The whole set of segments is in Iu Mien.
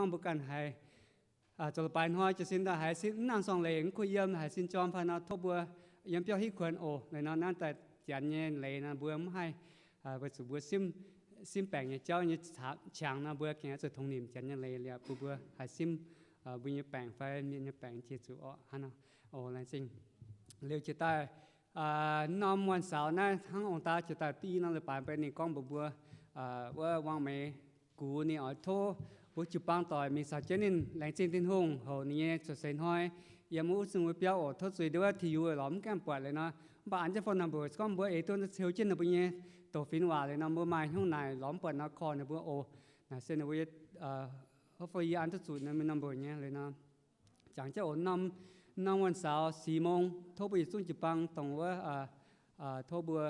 mbuo ganh haiz zoux leiz-baaix hnoi jiez sin daaih haiz sin mv nangc sorng leiz, mv kuh yiem, haiz sin jorm fai nor, tov mbuo yiem biauv hitv kuonx oc. Leiz nor naaiv daaih janx nyei leiz nor mbuo mv haih, weic zuqc mbuo simv baengc nyei jauv nyei qangx nor, mbuo gengh oix zuqc tongx nimc janx nyei leiz liuz bun mbuo haih simv mbuo nyei baengc fai mienh nyei baengc jiex zuqc orqc. Hnangv nor, oc, laengz zingh. Liuz jiex daaih norm วันเสาร์ naaiv hnangv ong-daa jiex daaih i norm leiz-baaix mbuo ninh gorngv mbuox mbuo, wuov Wang Meix Gux ninh oix tov mbuo jiu-baang doic mingh caux jienv ninh laengz zingh Tin-Hungh hoc ninh nyei cuotv seix hnoi yiem wuov zingh wuov biauv oc. Tov zuiz ndiev wuov ti yu lorz mv gaengh buatc leiz nor, mv baac an jienv phone number gorngv mbuo eix duqv ceux jienv ninh mbuo nyei doqc finx waac leiz nor, mbuo maaih hnyouv naaic lorz mv buatc nor call ninh mbuo oc. Naaic se ninh mbuo, hopefully yie an duqv zuqc ninh mbuo number nyei leiz nor. Jangx jienv oc, norm วันเสาร์ six โมง tov mbuo yietc zungv jiu-baang dongh wuov, tov mbuo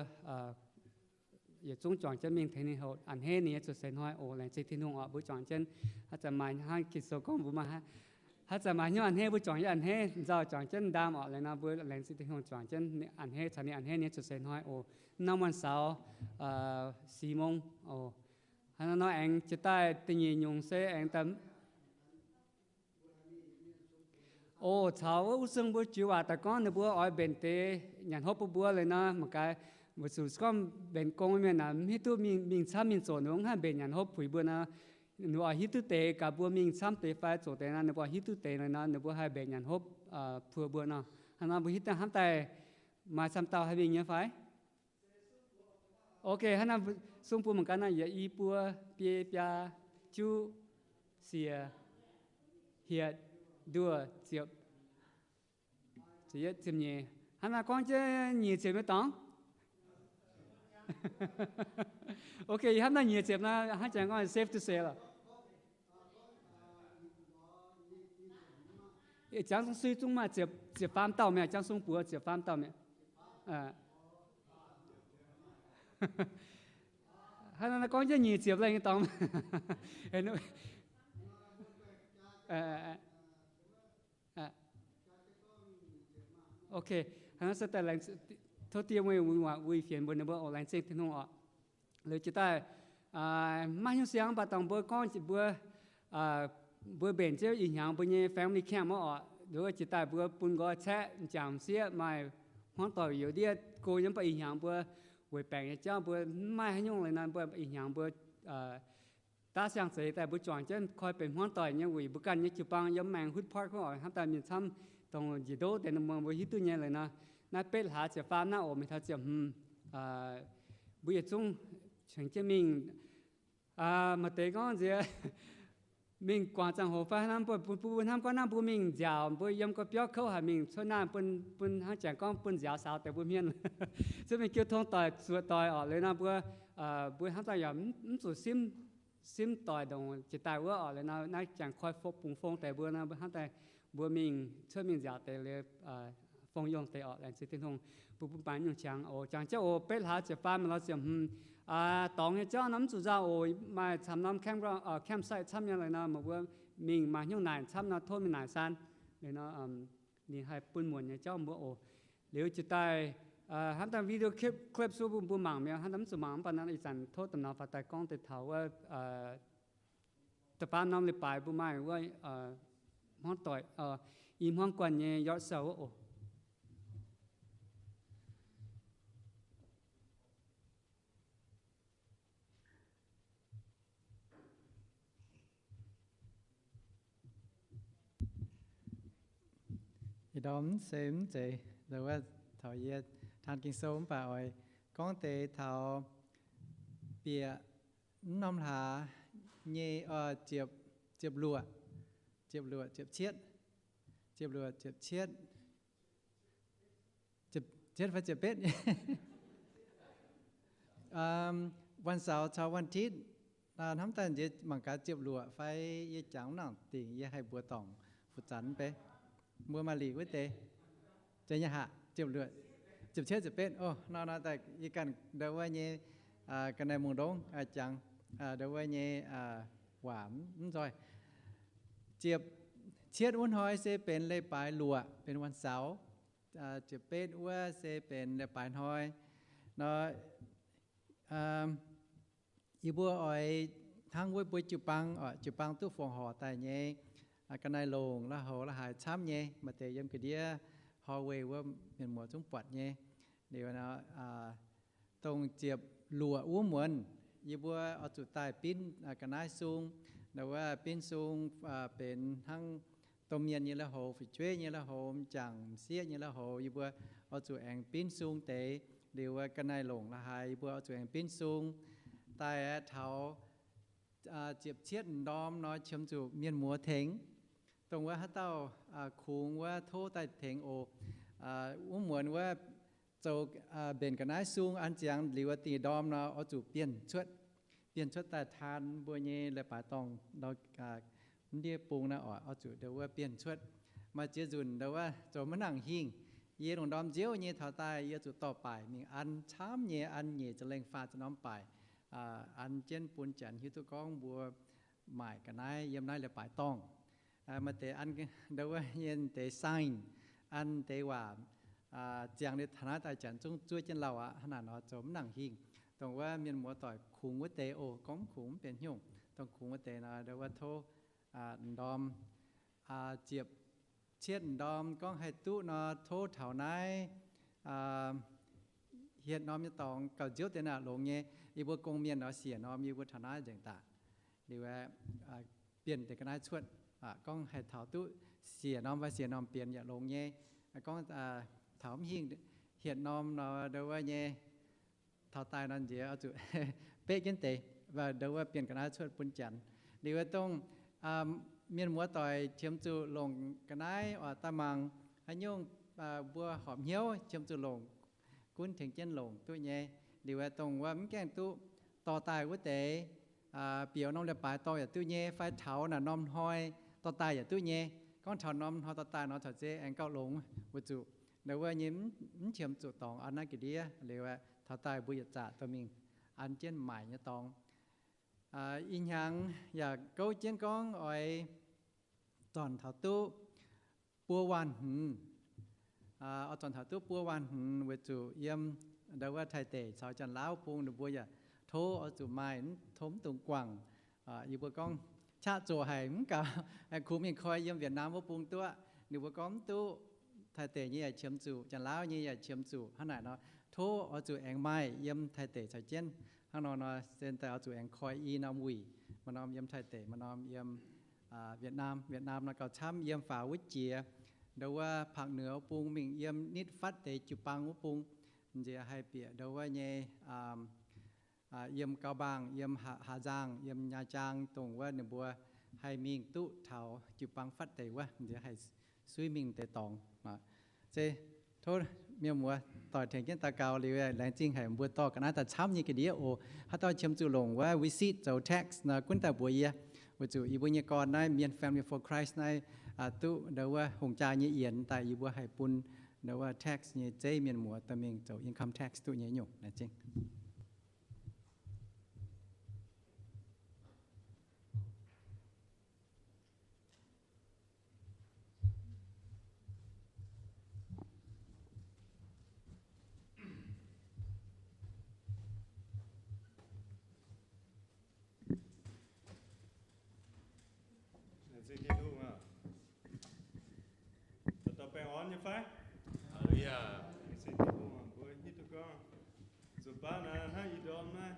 yietc zungv juangc jienv mingh tengx ninh hoc a'hneiv ninh nyei cuotv seix hnoi oc. Laengz zingh Tin-Hungh oc. Mbuo juangc jienv, haaix zanc maaih hnangv Ging-Sou gorngv mbuo maaih, haaix zanc maaih hnyouv a'hneiv mbuo juangc jienv a'hneiv, nzauh juangc jienv ndaam oc. Leiz nor mbuo laengz zingh Tin-Hungh juangc jienv a'hneiv caux ninh a'hneiv ninh nyei cuotv seix hnoi oc. Norm วันเสาร์ six โมง oc. Hnangv nor aengx jiex daaih da'nyeic nyungc se aengx daaih O, caux wuov zungv mbuo jiu waac daaih gorngv ninh mbuo oix mbenc deix nyanc hopv bun mbuo leiz nor, mangc gaax, weic zuqc gorngv mbenc gong mienh naaic mv hiuv duqv mingh camv mingh zoqc, ninh mbuo mv haih mbenc nyanc hopv puix mbuo nor, ninh mbuo oix hiuv duqv deix gaax mbuo mingh camv deix fai zoqc deix nor, ninh mbuo oix hiuv duqv deix leiz nor, ninh mbuo haih mbenc nyanc hopv puix mbuo nor. Hnangv nor mbuo hiuv duqv hnamv daaih maaih camv dauh haih mingh nyei fai? Ok, hnangv nor sung buo mangc gaax nor, yietc, i, buo, biei, biaa, juqv, siec, hietc, nduoh, ziepc, ziepc yietv, ziepc nyeic. Hnangv nor gorngv jienv nyic ziepc nyei dorngx. Ok, ih hnamv naaiv nyic ziepc nor, hnangv jangx gorngv safe to say lorqc. Jangx sung sui zungv maaih ziepc faam dauh mi'aqv, jangx sung buoz ziepc faam dauh mi'aqv. Hnangv naaiv gorngv jienv nyic ziepc lengh nyei dorngx. Ok, hnangv naaiv se daaih tov die mueiz wuic fienx mbuo, ninh mbuo oix laengz zingh Tin-Hungh oc. Liuz jiex daaih maiv hnyouv siang mv baac dongh mbuo gorngv mbuo, mbuo mbenc jienv ih hnyangx mbuo nyei family camp wuov oc. Liuz jiex daaih mbuo bun nqoi caeqv, m'jangc m'sieqv, maaih hmuangv doic youz ndiev go nyei, mv baac ih hnyangx mbuo weic baengc nyei jauv mbuo mv maaih haaix nyungc leiz nor, mbuo ih hnyangx mbuo daav siang-zeix daaih mbuo juangc jienv koi benx hmuangv doic nyei wuic mbuo ganh nyei jiu-baang yiem maengx Hood Park wuov oc. Hnamv daaih mienh camv dongh njiec ndoqv deix ninh mbuo, mbuo hiuv duqv nyei leiz nor, naaiv betv hlaax ziepc faam naaiv oc, mingh taux ziepc hmz mbuo yietc zungv cengx jienv mingh. Maaih deix gorngv nziex mingh guangc ziangh hoc fai hnangv, mbuo, mbuo, mbuo hnamv gorngv naaiv mbuo mingh nziaauc, mbuo yiem gau biauv kouv haic mingh cuotv naaiv bun, bun hnangv jangx gorngv bun nziaaux saaux deix mbuo hmien, cuotv mingh jiu tong doic zuoqc doic oc. Liuz nor mbuo, mbuo hnamv daaih yaac mv zuqc simv, simv doic ndongc jiex daaih wuov oc. Liuz nor naaiv jangx koi bungx fong deix mbuo nor, mbuo hnamv daaih mbuo mingh cuotv mingh nziaauc deix liuz fong yongh deix oc. Laengz zingh Tin-Hungh bun bun baaix nyungc qangx oc. Jangx jienv oc, betv hlaax ziepc faam mingh lorz ziepc hmz dorngx nyei jauv nor mv zuqc nzauh oc. Maaih camv norm camp, campsite camv nyei leiz nor, meih mbuo mingh maaih hnyouv naaic camv nor tov mingh naaic saan. Liuz nor ninh haih bun muonc nyei jauv mbuo oc. Liuz jiex daaih hnamv daaih video clip, clip suv bun mbuo mangc mi'aqv. Hnamv daaih mv zuqc mangc mv baac nor ih zanc tov domh nor faaux daaih gorngv deix taux wuov da'faam norm leiz-baaix mbuo maaih wuov hmuangv doic, i hmuangv guanh nyei yard sale wuov oc. Ih ndorm se mv zeiz, wuov taux yie taan Ging-Sou mv baac oix gorngv deix taux bieqc mv norm hlaax nyei, ziepc, ziepc luoqc, ziepc luoqc, ziepc cietv, ziepc luoqc, ziepc cietv, cietv fai ziepc betv. วันเสาร์ caux วันอาทิตย์ hnamv daaih nziex mangc gaax ziepc luoqc fai yie jangx mv nangc dingc yie haih mbuox dorngc fu zanc mv bei. Mbuo maaih liqc wuov deix. Zeiz nyei haic, ziepc luoqc, ziepc cietv, ziepc betv. O, nor nor daaih yie ganh ndau wuov nyei, ga'naaiv mungh ndongv jangx ndau wuov nyei waac mv nzoih. Ziepc cietv wuov hnoi se benx leiz-baaix luoqc, benx วันเสาร์. Ziepc betv wuov se benx leiz-baaix hnoi. Nor yie mbuo oix hnangv wuov mbuo jiu-baang, jiu-baang duqv fongc horc daaih nyei ga'naaiv-longc, la'houc la'haaix camv nyei, maaih deix yiem ga'ndiev hallway wuov mienh muoz zungv buatc nyei. Liuz nor, dongh ziepc luoqc wuov muonz, yie mbuo oix zuqc daaih binv ga'naaiv sung. Ndau wuov binv sung benx hnangv domh mienh nyei la'houc, fu'jueiv nyei la'houc, m'jangc m'sieqv nyei la'houc, yie mbuo oix zuqc aengx binv sung deix. Liuz ga'naaiv-longc la'haaix yie mbuo oix zuqc aengx binv sung daaih taux ziepc cietv ndorm nor qiemx zuqc mienh muoz tengx. Dongh wuov haaix dauh kungx wuov tov daaih tengx oc. Wuov muonz wuov zoux mbenc ga'naaiv sung an ziangx liuz wuov dih ndorm nor oix zuqc bienh cuotv, bienh cuotv daaih taan mbuo nyei leiz-baaix dorngh, ndiev bung naaiv oix zuqc ndau wuov bienh cuotv. Maaih ziex nzunc ndau wuov zoux maiv nangc hingh. Yie lungh ndorm nziouv nyei taux daaih yie zuqc dorh baaic mingh an camv nyei, an nyeic ziepc lengh faah ziepc norm baaic, an jienv bun Janx hiuv duqv gorngv mbuo maaic ga'naaiv yiem naaiv leiz-baaix dorngh. Maaih deix an ndau wuov nyei deix sign, an deix waac ziangx liuz taux naaiv daaih Janx zungv zuov jienv lauh aqv. Hnangv naaic nor zoux mv nangc hingh. Dongh wuov mienh muoz doic kungx wuov deix oc, gorngv mv kungx mv benx hnyouv. Dongh kungx wuov deix nor ndau wuov tov ndorm ziepc cietv ndorm gorngv haih duqv nor tov taux naaiv hietc norm nyei dorngx gauh nziouv deix naaic longx nyei. Yie mbuo gong-mienh nor siec norm yie mbuo taux naaiv nzengc daaih. Liuz bienh deix ga'naaiv cuotv, gorngv haih taux duqv siec norm fai siec norm bienx yaac longx nyei. Gorngv taux mv hingh hietc norm nor ndau wuov nyei taux daaih nor nziex oix zuqc beqv jienv deix, ndau wuov bienh ga'naaiv cuotv bun Janx. Liuz wuov dongh mienh muoz doic qiemx zuqc longc ga'naaiv oix daaih mangc haaix nyungc mbuo horpc hnyouv qiemx zuqc longc, gunv tengx jienv longc duqv nyei. Liuz wuov dongh wuov mv gaengh duqv dorh daaih wuov deix, bieqc norm leiz-baaix dorh yaac duqv nyei, fai taux naaic norm hnoi dorh daaih yaac duqv nyei. Gorngv taux norm hnoi dorh daaih nor caux zeiz aengx gauh longx weic zuqc ndau wuov nyei mv qiemx zuqc dorngx an naaiv ga'ndiev. Liuz taux daaih mbuo yietc zaqc dorh mingh an jienv maaic nyei dorngx. Ih hnyangx yaac gouv jienv gorngv oix zornc taux duqv buo waanh hmz. Oix zornc taux duqv buo waanh hmz weic zuqc yiem ndau wuov Taiv deic caux Janx-Laauv bung ninh mbuo yaac tov oix zuqc maaih, tov mv dungx guangc. Yie mbuo gorngv qaqv zoqc haic mv gaux, kungx mingh koi yiem Việt Nam wuov bung duqv. Ninh mbuo gorngv mv duqv, Taiv deic nyei yaac qiemx zuqc, Janx-Laauv nyei yaac qiemx zuqc. Hnangv naaic nor tov oix zuqc aengx maaih yiem Taiv deic caux jienv. Hnangv nor nor se daaih oix zuqc aengx koi i norm wuic, maaih norm yiem Taiv deic, maaih norm yiem Việt Nam. Việt Nam nor gauh camv yiem faaux wuov jiex, ndau wuov Phak Nüe wuov bung mingh yiem nitv fatv deix jiu-baang wuov bung, nziex haih bieqc ndau wuov nyei yiem Cao Bằng, yiem Hà, Hà Giang, yiem Nha Trang, dongh wuov ninh mbuo haih mingh duqv taux jiu-baang fatv deix wuov, nziex haih suiv mingh deix dorngx. Se tov mienh muoz doic tengx jienv daux gaux liuz, laengz zingh haic mbuo dorh ga'naaiv daaih camv nyei ga'ndiev oc. Haaix dauh qiemx zuqc longc wuov receipt zoux tax nor, gunv daaih mbuox yie. Weic zuqc yie mbuo nyei gorn naaiv mienh Family for Christ naaiv duqv ndau wuov hungh jaa nyei yienx daaih, yie mbuo haih bun ndau wuov tax nyei zeiv mienh muoz dorh mingh zoux income tax duqv nyei nyungc. Laengz zingh. Laengz zingh Tin-Hungh aac. Dauh dauh baengh orn nyei fai? Hallelujah. Laengz zingh Tin-Hungh aac, mbuo hiuv duqv gorngv nzuqc baav naaiv hnangv ih ndorm naaiv,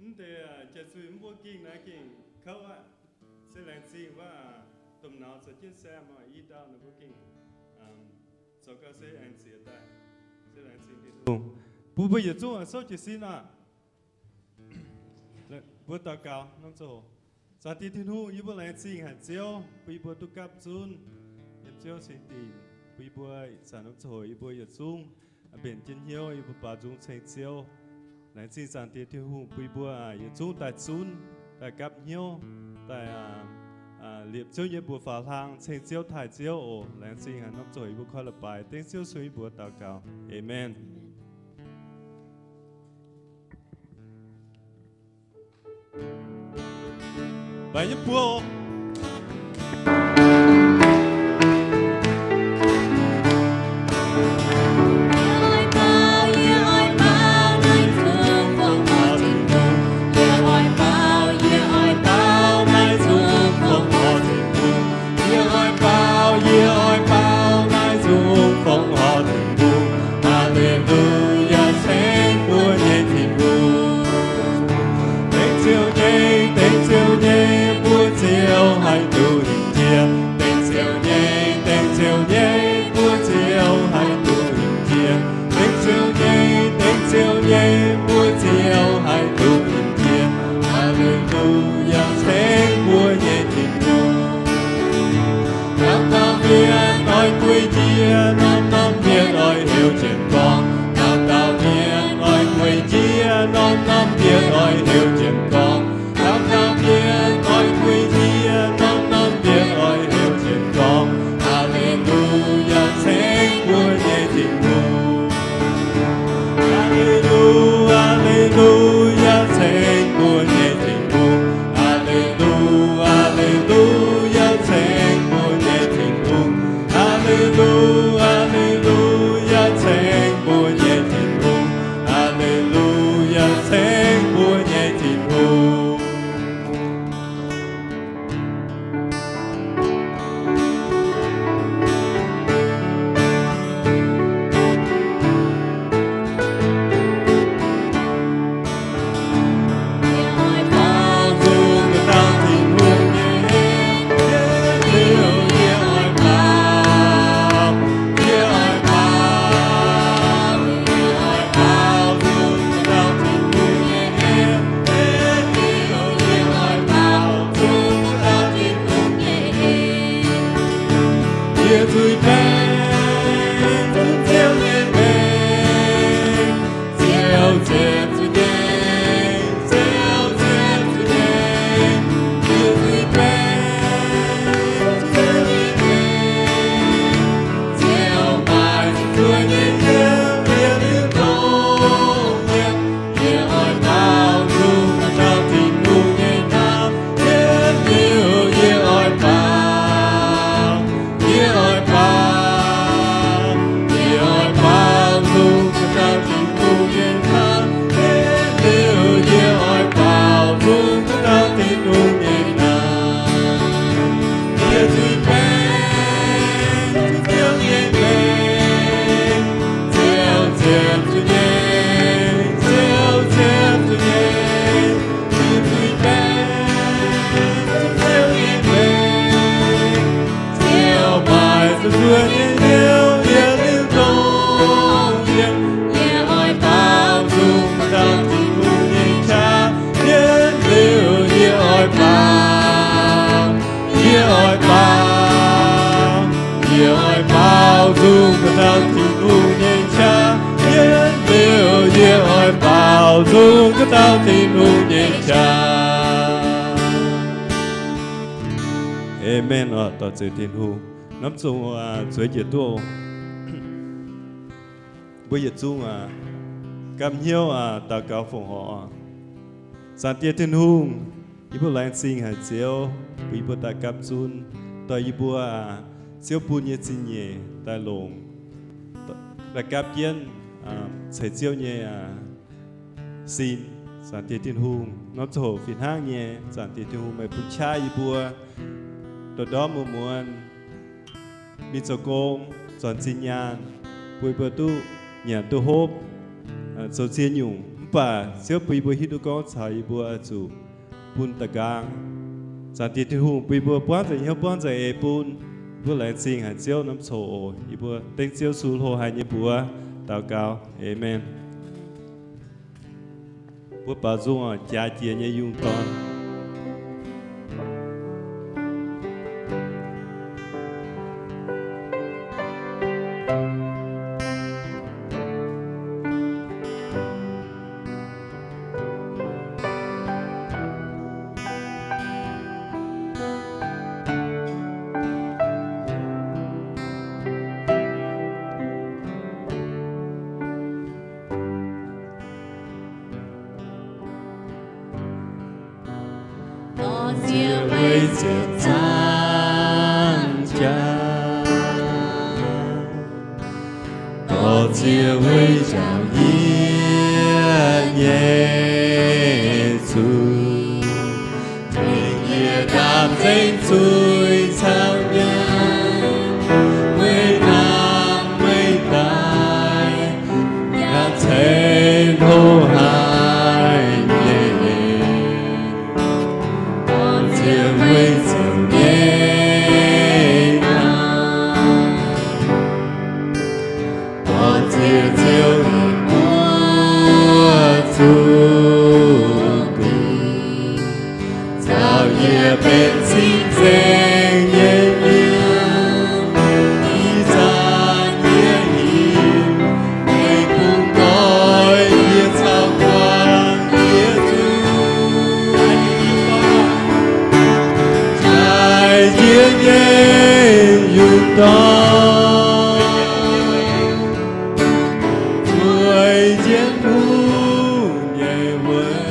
mv deix jiex zuiz mv mbuo gingh naaiv gengh kouv aqv. Se laengz zingh wuov, domh nauz zoux jienv saeng oc, i dauh ninh mbuo gengh zoux gau se aengx ziex daaih. Se laengz zingh Tin-Hungh. Bun mbuo yietc zungv souv jiez sin aac. Mbuo daux gaux norm ziangh hoc. Zaangc Diex Tin-Hungh, yie mbuo laengz zingh haic Ziouv, bun yie mbuo duqv gapv zunv yiem Ziouv cing dingc, bun yie mbuo ih zanc norm ziangh hoc yie mbuo yietc zungv mbenc jienv hnyouv, yie mbuo baaux nzung ceng Ziouv. Laengz zingh Zaangc Diex Tin-Hungh bun yie mbuo yietc zungv daaih zunv, daaih gapv hnyouv, daaih liepc Ziouv nyei mbuox faaux hlang ceng Ziouv taaih Ziouv oc. Laengz zingh haic norm ziangh hoc yie mbuo koi la'baaix dengv Ziouv ceng yie mbuo daux gaux. Aamen. Baix nyei buoz oc. Guei jiex norm-norm mienh oix heuc jienv gorngv, dauh dauh mienh oix guei jiex norm-norm mienh oix heuc jienv gorngv, dauh dauh mienh oix guei jiex norm-norm mienh oix heuc jienv gorngv, Aa^le^lu^yaa, ceng mbuo nyei Tin-Hungh. Aa^le^lu, aa^le^lu^yaa, ceng mbuo nyei Tin-Hungh. Aa^le^lu, aa^le^lu^yaa, ceng mbuo nyei Tin-Hungh. Aa^le^lu, aa^le^lu^yaa, ceng mbuo nyei Tin-Hungh. Aa^le^lu^yaa, ceng mbuo nyei Tin-Hungh. Yie zuiz-baengc zunc Ziouv nyei mengh, Ziouv ziepc zuoqv nyei, Ziouv ziepc zuoqv nyei. Yie zuiz-baengc zunc Ziouv nyei mengh, Ziouv maaih zuqc zuoqv nyei hnyouv yiem liuz dongh yie. Yie oix baaux nzung ganh dauh Tin-Hungh nyei hnamv, yiem liuz yie oix baaux, yie oix baaux, yie oix baaux nzung ganh dauh Tin-Hungh nyei hnamv, yiem liuz yie oix baaux nzung ganh dauh Tin-Hungh nyei hnamv. Yie zuiz-baengc zunc Ziouv nyei mengh, Ziouv ziepc zuoqv nyei, Ziouv ziepc zuoqv nyei. Yie zuiz-baengc zunc Ziouv nyei mengh, Ziouv maaih zuqc zuoqv nyei hnyouv yiem liuz dongh yie. Yie oix baaux nzung ganh dauh Tin-Hungh nyei qaqv, yiem liuz yie oix baaux, yie oix baaux, yie oix baaux nzung ganh dauh Tin-Hungh nyei qaqv, yiem liuz yie oix baaux nzung ganh dauh Tin-Hungh nyei qaqv. Aamen oc. Dorh ziux Tin-Hungh. Norm zungh zueiz njiec duqv. Mbuo yietc zungv gapv hnyouv daux gaux fongc horc. Zaangc Diex Tin-Hungh, yie mbuo laengz zingh haic Ziouv bun yie mbuo daaih gapv zunv, dorh yie mbuo Ziouv bun nyei zingh nyeic daaih longc, daaih gapv jienv ceix Ziouv nyei sin. Zaangc Diex Tin-Hungh, norm ziangh hoc fih hnangv nyei, Zaangc Diex Tin-Hungh, meih bun qaqv yie mbuo ndorm-ndorm muonz-muonz mingh zoux gong, zornc zinh nyaanh, bun yie mbuo duqv nyanc duqv hopv, zoux ziex nyungc. Mv baac Ziouv bun yie mbuo hiuv duqv gorngv caux yie mbuo zuqc bun da'nqaang. Zaangc Diex Tin-Hungh, bun yie mbuo buangv nzengc hnyouv buangv nzengc eix bun. Yie mbuo laengz zingh haic Ziouv norm ziangh hoc. Yie mbuo dengv Ziouv Yesu hlo haic nyei mbuox daux gaux. Aamen. Mbuo baaux nzung oc, jaax jiex nyei yungh dorn. Dorh Ziouv weic ziepc zaangc jaax, dorh Ziouv weic njaaux yie nyei zuiz, tengx yie ndaam nzengc zuiz caux nyaanh, weic hnamv meih daaih yaac ceix hlo haic nyei. Dorh Ziouv weic ziouc nyei hnamv, dorh Ziouv, Ziouv nyei buoz nyei yungh dorn, zueiz jienv hungh nyei weic.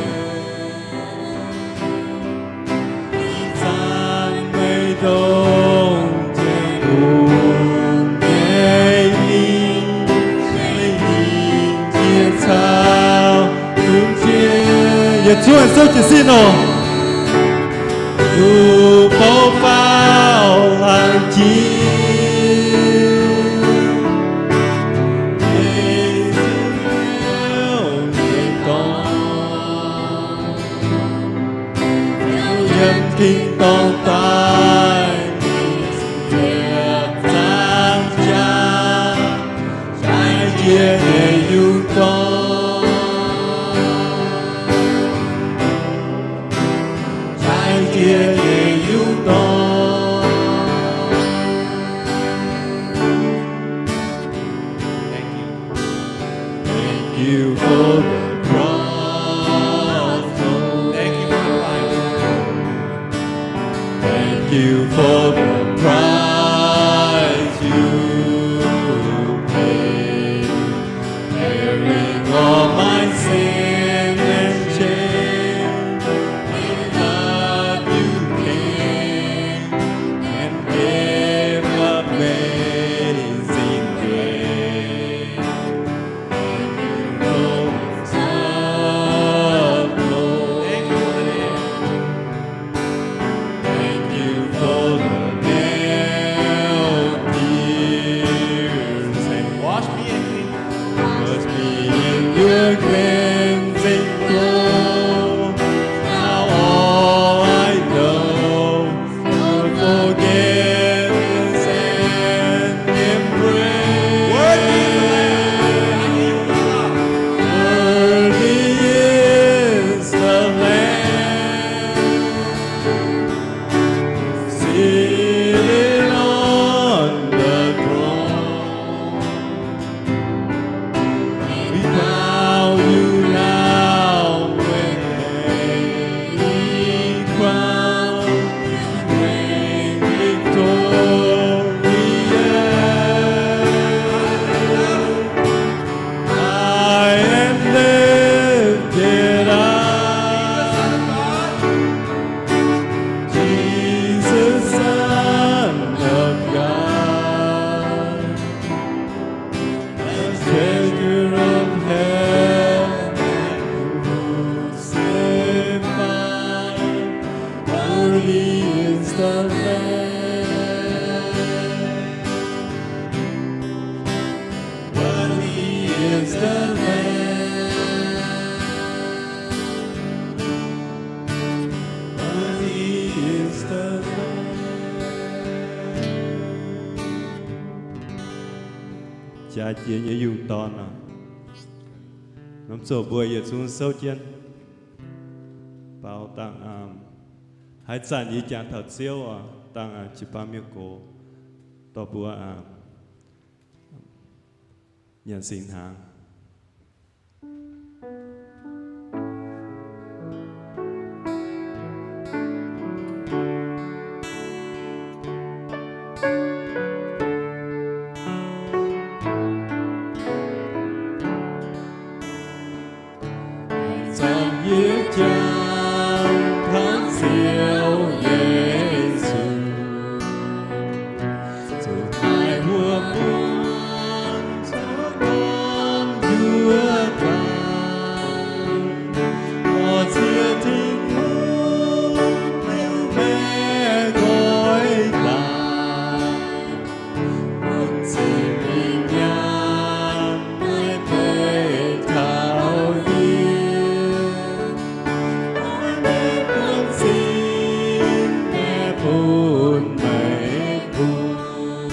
Zanc meih dongh jienv hungh nyei hingh, meih hingh jiex caux zunc jiex. Yietc zungv souv jiez sin oc. Duqv bouv faaux laangz jiex, Yesu hnyouv nyei dorn, yiem tin-dorngh daaih, ziepc zaangc jaax, jaaix jiex nyei yungh dorn, jaaix jiex nyei yungh dorn. Thank you for the cross. Thank you for the price you paid, bearing all my sin and shame. In love you came and gave amazing grace. Thank you for the nail pierced hands. Wash me and clean. Wash me in your cleansing flow. Now all I know, your forgiveness and embrace. Worthy is the Lamb seated on the throne. We crown you now with a crown, reign victorious. High and lifted up, Jesus, Son of God. The treasure of heaven crucified, worthy is the Lamb, worthy is the Lamb, worthy is the Lamb. Jaaix jiex nyei yungh dorn oc. Norm zoh mbuo yietc zungv souv jienv. Baaux dangh, haaix zanc yie jangx taux Ziouv oc, dangh jiu-baang mienh gox dorh mbuo nyanc singx hnaangx. Zanc yie jangx taux Ziouv Yesu, zuqc maaih wuom-muonz zorqv norm nduov daaih, dorh ziex Tin-Hungh liuz maeqv nqoi daaih. Bun Singx Lingh nyaanh naaiv beiv taux yie, naaiv bun singx naaiv bun meih bun.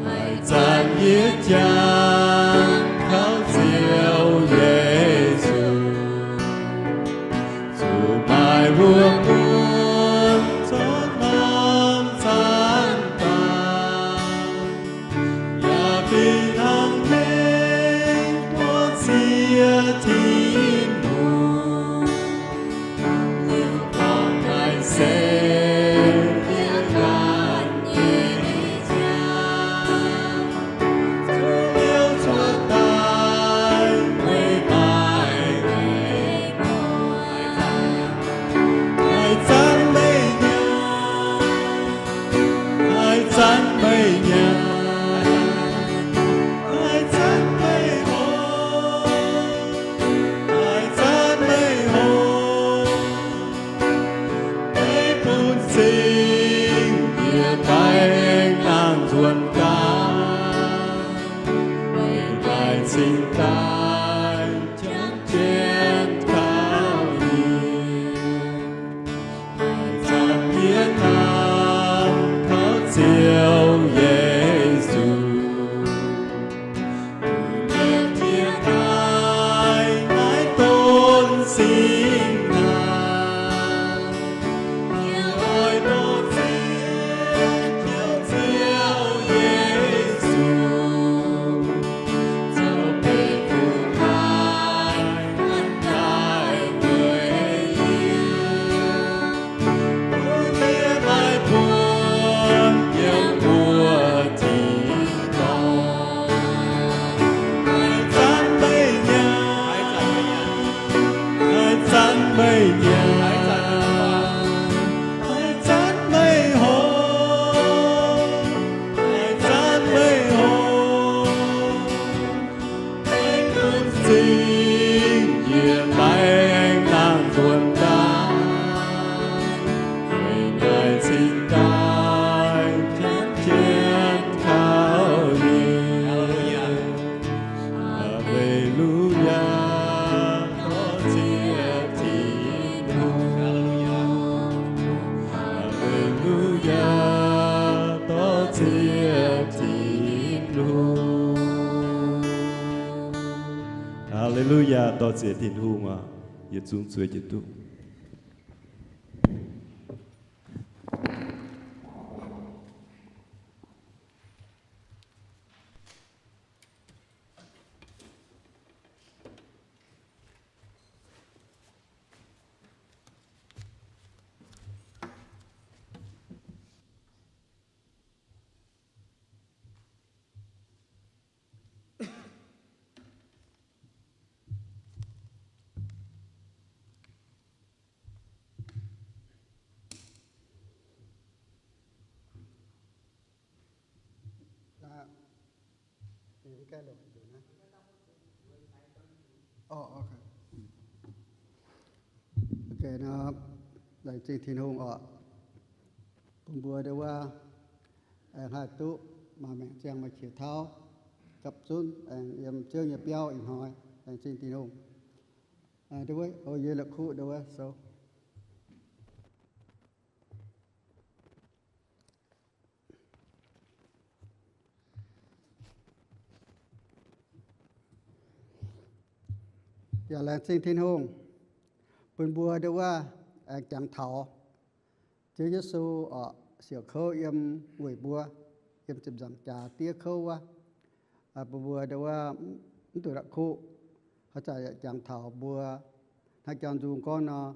Haaix zanc yie jangx taux Ziouv Yesu, zuqc maaih wuom-muonz zorqv norm zaanv daaih, yaac fih hnangv mengh mbuo ziex Tin-Hungh, liuz dorh naaiv seix yie Baengh nangh nzuonx daaih, weic naaic cingx daaih janx jienv taux yie. Zanc yie naaiv taux Ziouv Yesu, yie jiex daaih naaiv donx singx hnaangx. Yie oix dorh ziex jiouv Ziouv Yesu, zoux beiv duqv haaix, hnangv daaih weic yie. Bun yie maaih buonc yiem mbuo tin-dorngh. Haaix zanc meih nyanc, haaix zanc meih nyanc, haaix zanc meih horpc, haaix zanc meih horpc. Baengh nangh zingh, yie baengh nangh nzuonx daaih, weic naaic cingx daaih janx jienv taux yie. Aa^le^lu^yaa, dorh ziex Tin-Hungh. Aa^le^lu^yaa, dorh ziex Tin-Hungh. Aa^le^lu^yaa, dorh ziex Tin-Hungh oc. Yietc zungv zueiz jienv duqv. Laengz zingh Tin-Hungh oc. Bun mbuo ndau wuov aengx haih duqv maaih maengc ziangh maaih qiex tauv gapv zunv aengx yiem Ziouv nyei biauv ih hnoi. Laengz zingh Tin-Hungh. Ndau wuov, o, yie la'kuqv ndau wuov sou. Yaac laengz zingh Tin-Hungh bun mbuo ndau wuov aengx jangx taux Ziouv Yesu oc, siouc kouv yiem weic mbuo, yiem ziepc nzaangc jaax diev kouv wuov. Bun mbuo ndau wuov mv duqv la'kuqv, haaix zanc yaac jangx taux mbuo hnangv jangx nzung gorngv nor,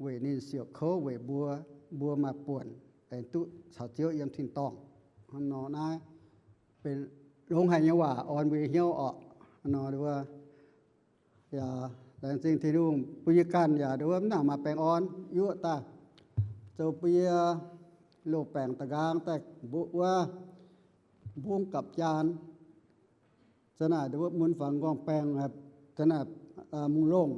weic ninh siouc kouv weic mbuo, mbuo maaih buonc aengx duqv caux Ziouv yiem tin-dorngh. Hnangv nor naaiv benx longx haic nyei waac orn mbuo nyei hnyouv oc. Hnangv nor ndau wuov, yaac laengz zingh Tin-Hungh bun yie ganh yaac ndau wuov mv nangc maaih baengh orn yuoqv daaih, zoux bun yie loz-baengc da'nqaang daaih mbuo wuov mbungv gapv jaan. Za'naaic ndau wuov mun fangx nqorngv baengh, za'naaic mungh longh,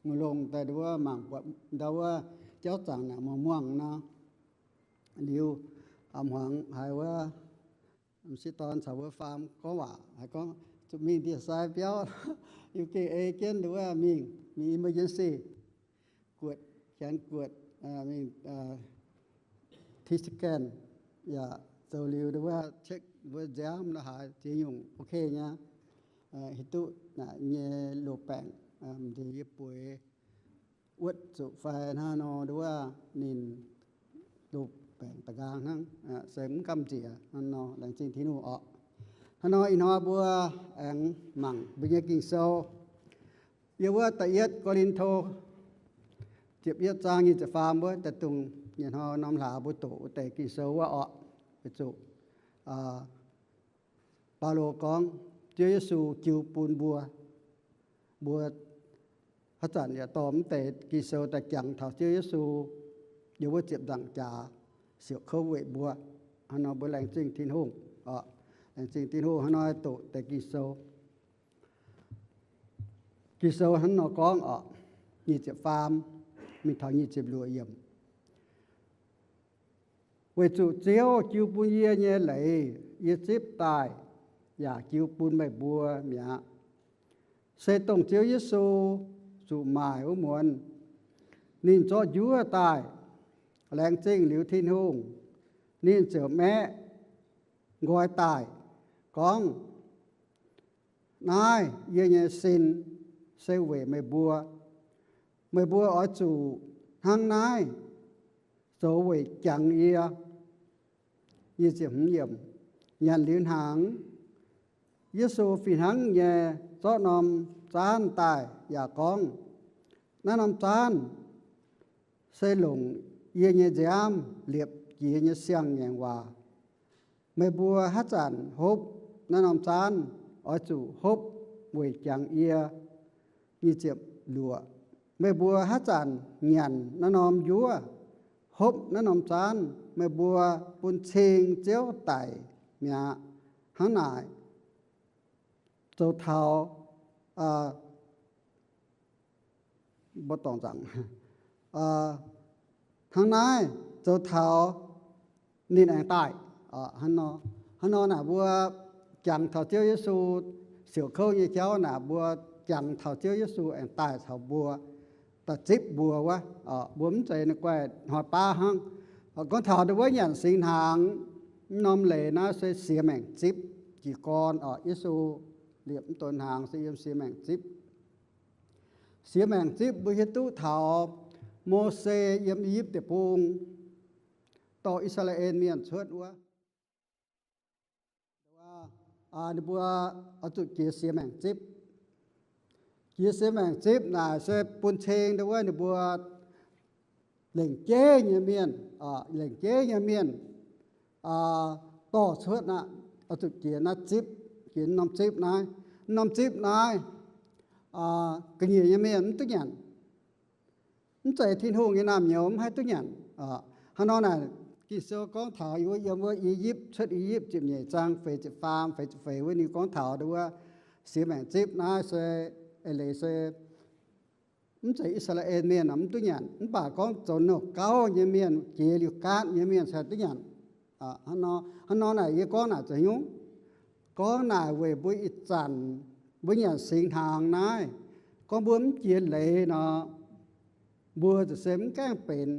mungh longh daaih ndau wuov mangc buatc ndau wuov jauv zaangc naaic muangx muangx nor. Liuz, aa, hmuangx haiz wuov m'sieqv dorn caux wuov faam gorngv waac, haiz gorngv zuqc mingh ndie-sai biauv, yie gengh ei jienv ndau wuov mingh, mingh emergency, guotc, janx guotc, mingh T scan, yaac zoux liuz ndau wuov check mbuo nziaamv la'haaix ziex nyungc ok nyei, hiuv duqv naaic nyei loz-baengc m'nziex yie bueix wuotv zuqc fai hnangv nor ndau wuov ninh loz-baengc da'nqaang hnangv, se mv gamh nziex hnangv nor. Laengz zingh Tin-Hungh oc. Hnangv nor ih hnoi mbuo aengx mangc mbuo nyei Ging-Sou. Yiem wuov da'yietv Ko^lin^to ziepc yietv zaang nyic ziepc faam wuov daaih dongh nyei hnoi norm hlaax mbuo doqc wuov deix Ging-Sou wuov oc. Weic zuqc Baulo gorngv Ziouv Yesu jiu bun mbuo. Mbuo haaix zanc yaac dorh mv deix Ging-Sou daaih jangx taux Ziouv Yesu yiem wuov ziepc nzaangc jaax siouc kouv weic mbuo. Hnangv nor mbuo laengz zingh Tin-Hungh oc. Laengz zingh Tin-Hungh hnangv nor doqc deix Ging-Sou. Ging-Sou hnangv nor gorngv oc, nyic ziepc faam mingh taux nyic ziepc luoqc yiemc. Weic zuqc Ziouv jiu bun yie nyei leiz yie zipv daaih, yaac jiu bun meih mbuo mi'aqv. Se dongh Ziouv Yesu zuqc maaic wuov muonz, ninh zorqv njuov daaih, laengz zingh liuz Tin-Hungh, ninh ziouc maeqv nqoi daaih gorngv, Naaiv yie nyei sin se weic meih mbuo. Meih mbuo oix zuqc hnangv naaiv zoux weic jangx yie. Nyanc liuz hnaangx, Yesu fih hnangv nyei zorqv norm zaanv daaih yaac gorngv, Naaiv norm zaanv se longc yie nyei nziaamv liepc jiez nyei siang-ngaengc waac. Meih mbuo haaix zanc hopv naaiv norm zaanv, oix zuqc hopv weic jangx yie. Nyic ziepc luoqc, meih mbuo haaix zanc nyanc naaiv norm njuov, hopv naaiv norm zaanv, meih mbuo bun cing Ziouv daic mi'aqv. Hnangv naaic zoux taux, mbuo dorngc nzangc, hnangv naaiv zoux taux ninh aengx daaih. Hnangv nor naaic mbuo jangx taux Ziouv Yesu siouc kouv nyei jauv naaic, mbuo jangx taux Ziouv Yesu aengx daaih caux mbuo, daaih zipv mbuo wuov. Mbuo mv zeiz ninh guaih hnoi baav hnangv. Gorngv taux ndau wuov nyanc singx hnaangx, mv norm leiz naaiv se siex maengc zipv jiez gorn oc. Yesu liepc mv donx hnaangx se yiem siex maengc zipv. Siex maengc zipv mbuo hiuv duqv taux Mose yiem I^yipv Deic-Bung dorh I^saa^laa^en Mienh cuotv wuov, ninh mbuo oix zuqc jiex siex maengc zipv. Jiex siex maengc zipv naaic se bun cing ndau wuov ninh mbuo lengc jeiv nyei mienh, lengc jeiv nyei mienh dorh cuotv aqv. Oix zuqc jiex naaiv zipv, jiex norm zipv naaiv. Norm zipv naaiv ga'nyiec nyei mienh mv duqv nyanc. Mv zeiz Tin-Hungh nyei naamh nyouz mv haih duqv nyanc. Hnangv nor naaic Ging-Sou gorngv taux yiem wuov I^yipv, Cuotv I^yipv ziepc nyeic zaang feix ziepc faam, feix ziepc feix wuov ninh gorngv taux ndau wuov siex maengc zipv naaiv se eix leiz se mv zeiz I^saa^laa^en Mienh mv duqv nyanc, mv baac gorngv zoux nouh gauv nyei mienh, jiex liuz gaatv nyei mienh cingx duqv nyanc. Hnangv nor naaic yie gorngv naaic zoux nyungc, gorngv naaic weic mbuo ih zanc mbuo nyanc singx hnaangx naaiv, gorngv mbuo mv jiex leiz nor, mbuo ziouc se mv gaengh benx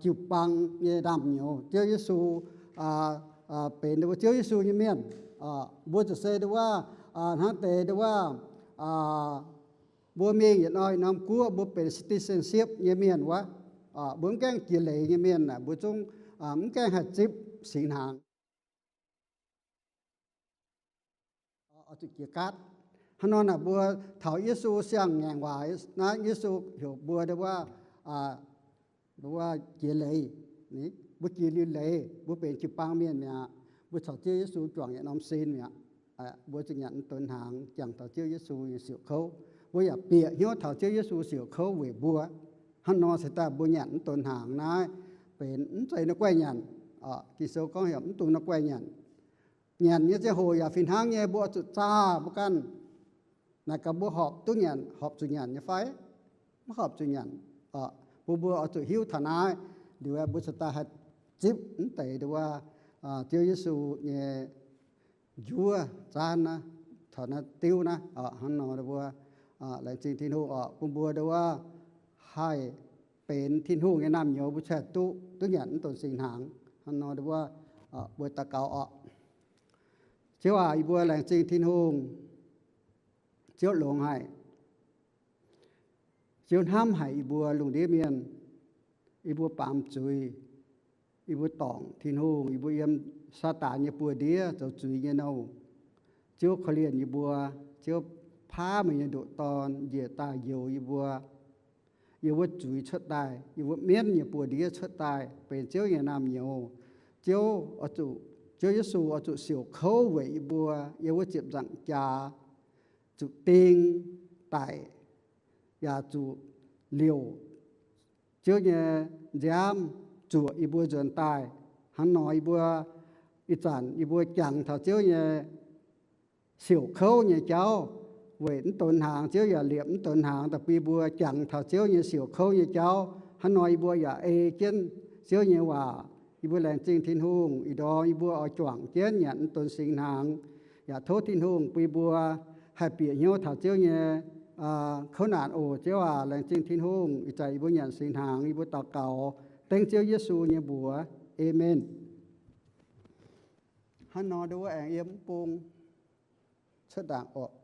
jiu-baang nyei naamh nyouz Ziouv Yesu, benx ndau wuov Ziouv Yesu nyei mienh. Mbuo ziouc se ndau wuov, hnangv deix ndau wuov, mbuo mingh yietc norm yietc norm guoqv, mbuo benx citizenship nyei mienh wuov. Mbuo mv gaengh jiex leiz nyei mienh aeqv, mbuo zungv mv gaengh haih zipv singx hnaangx, oix zuqc jiex gaatv. Hnangv nor naaic mbuo taux Yesu siang-ngaengc waac naaiv, Yesu heuc mbuo ndau wuov, ndau wuov jiex leiz. Mbuo jiex liuz leiz, mbuo benx jiu-baang mienh mi'aqv. Mbuo caux Ziouv Yesu juangc yietc norm sin mi'aqv. Mbuo zuqc nyanc mv donx hnaangx jangx taux Ziouv Yesu nyei siouc kouv. Mbuo yaac bieqc hnyouv taux Ziouv Yesu siouc kouv weic mbuo. Hnangv nor se daaih mbuo nyanc mv donx hnaangx naaiv benx mv zeiz naaiv guaih nyanc. Ging-Sou gorngv heuc mv dungx naaiv guaih nyanc. Nyanc nyei ziangh hoc yaac fih hnangv nyei, mbuo oix zuqc zaah mbuo ganh. Naaic gaax mbuo horpc duqv nyanc, horpc zuqc nyanc nyei fai? Mv horpc zuqc nyanc. Bun mbuo oix zuqc hiuv taux naaiv, liuz mbuo cingx daaih haih zipv mv deix ndau wuov Ziouv Yesu nyei njuov zaanv naaiv, taux naaiv diuv naaiv. Hnangv nor mbuo laengz zingh Tin-Hungh oc, bun mbuo ndau wuov haih benx Tin-Hungh nyei naamh nyouz, mbuo cingx duqv, duqv nyanc mv donx singx hnaangx. Hnangv nor ndau wuov mbuo daux gaux oc. Ziouv aac, yie mbuo laengz zingh Tin-Hungh. Ziouv longx haic. Ziouv hnamv haic yie mbuo lungh ndiev mienh. Yie mbuo baamz zuiz. Yie mbuo dorngc Tin-Hungh. Yie mbuo yiem Saadaan nyei buoz-ndiev zoux zuiz nyei nouh. Ziouv korv-lienh yie mbuo. Ziouv paaiv meih nyei ndoqc Dorn njiec daaih njoux yie mbuo, yiem wuov zuiz cuotv daaih, yiem wuov mienv nyei buoz-ndiev cuotv daaih, benx Ziouv nyei naamh nyouz. Ziouv oix zuqc, Ziouv Yesu oix zuqc siouc kouv weic yie mbuo yiem wuov ziepc nzaangc jaax, zuqc ding daic, yaac zuqc liouc Ziouv nyei nziaamv zuoqc yie mbuo nzuonx daaih. Hnangv nor yie mbuo ih zanc yie mbuo jangx taux Ziouv nyei siouc kouv nyei jauv, weic mv donx hnaangx Ziouv yaac liepc mv donx hnaangx daaih bun yie mbuo jangx taux Ziouv nyei siouc kouv nyei jauv. Hnangv nor yie mbuo yaac ei jienv Ziouv nyei waac. Yie mbuo laengz zingh Tin-Hungh, ih ndorm yie mbuo oix juangc jienv nyanc donx singx hnaangx, yaac tov Tin-Hungh bun yie mbuo haih bieqc hnyouv taux Ziouv nyei kouv naanc oc. Ziouv aac, laengz zingh Tin-Hungh. Ih zanc yie mbuo nyanc singx hnaangx, yie mbuo daux gaux dengv Ziouv Yesu nyei mbuox. Aamen. Hnangv nor, nduov wuov aengx yiem mv bung cuotv ndaangc orqc.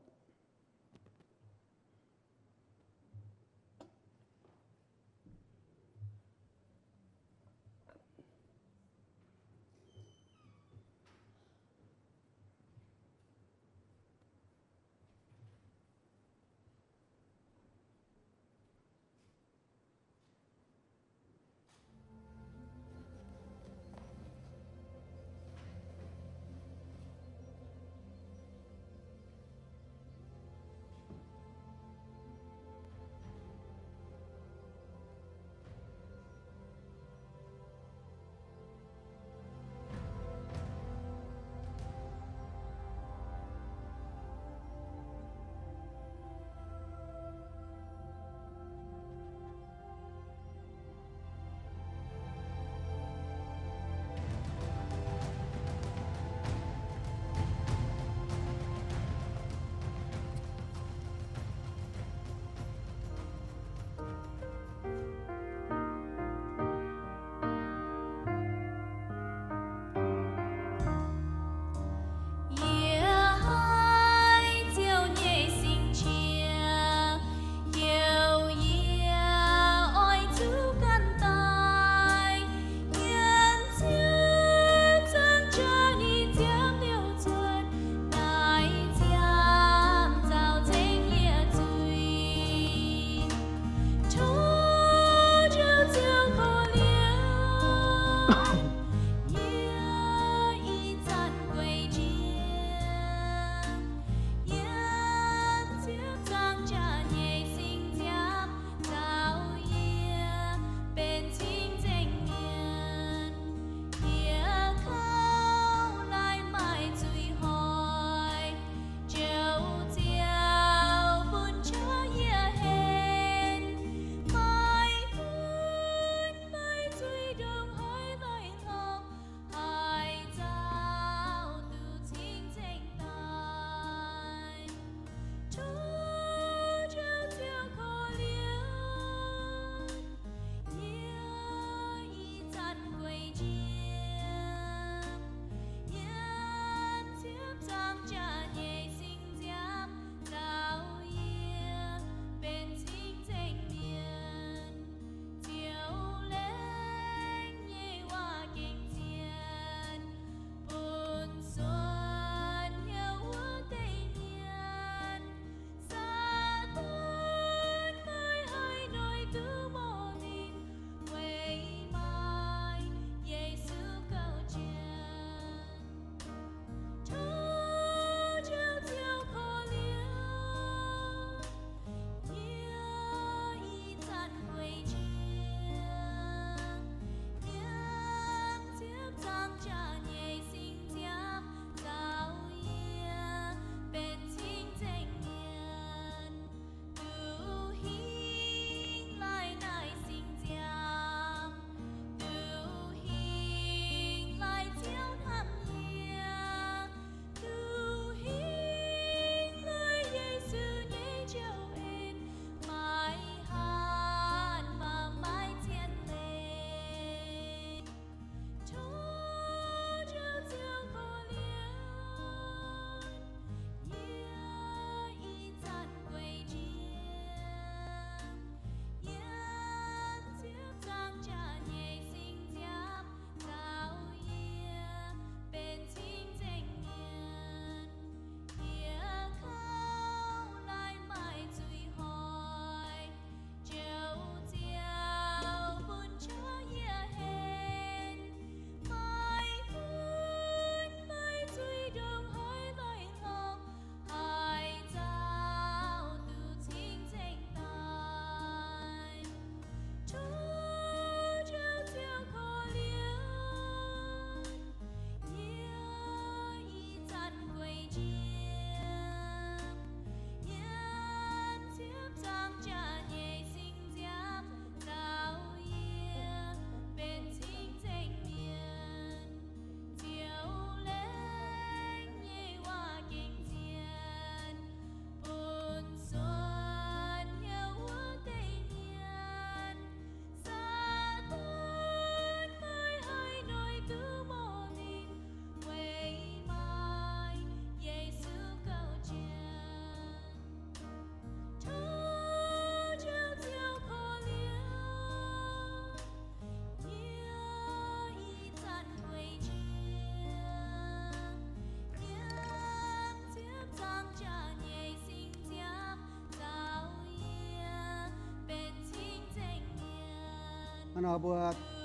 Hnangv nor mbuo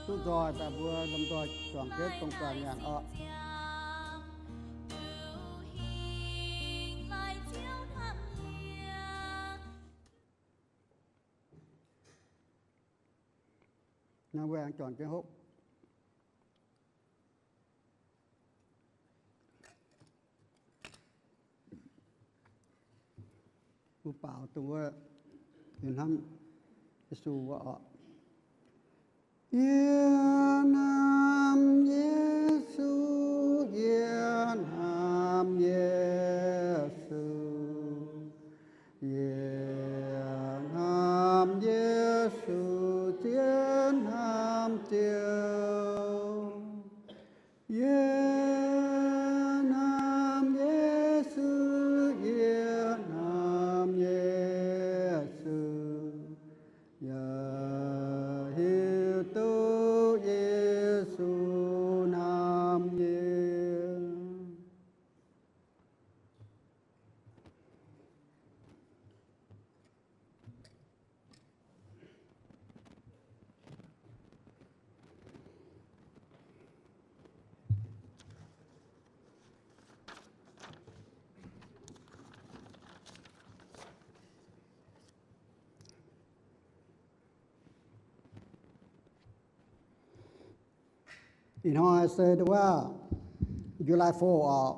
duqv nzoih daaih mbuo lomh nzoih juangc jienv dongh zaangc nyanc orqc. Naaiv mbuo aengx juangc jienv hopv. Mbuo baaux dongh wuov, yie hnamv Yesu wuov orqc. Yie hnamv Yesu, yie hnamv Yesu, yie hnamv Yesu, zien hnamv Ziouv. Yie hnamv Yesu, yie hnamv Yesu, yaac hiuv duqv Yesu hnamv yie. Ih hnoi se wuov July four orqc.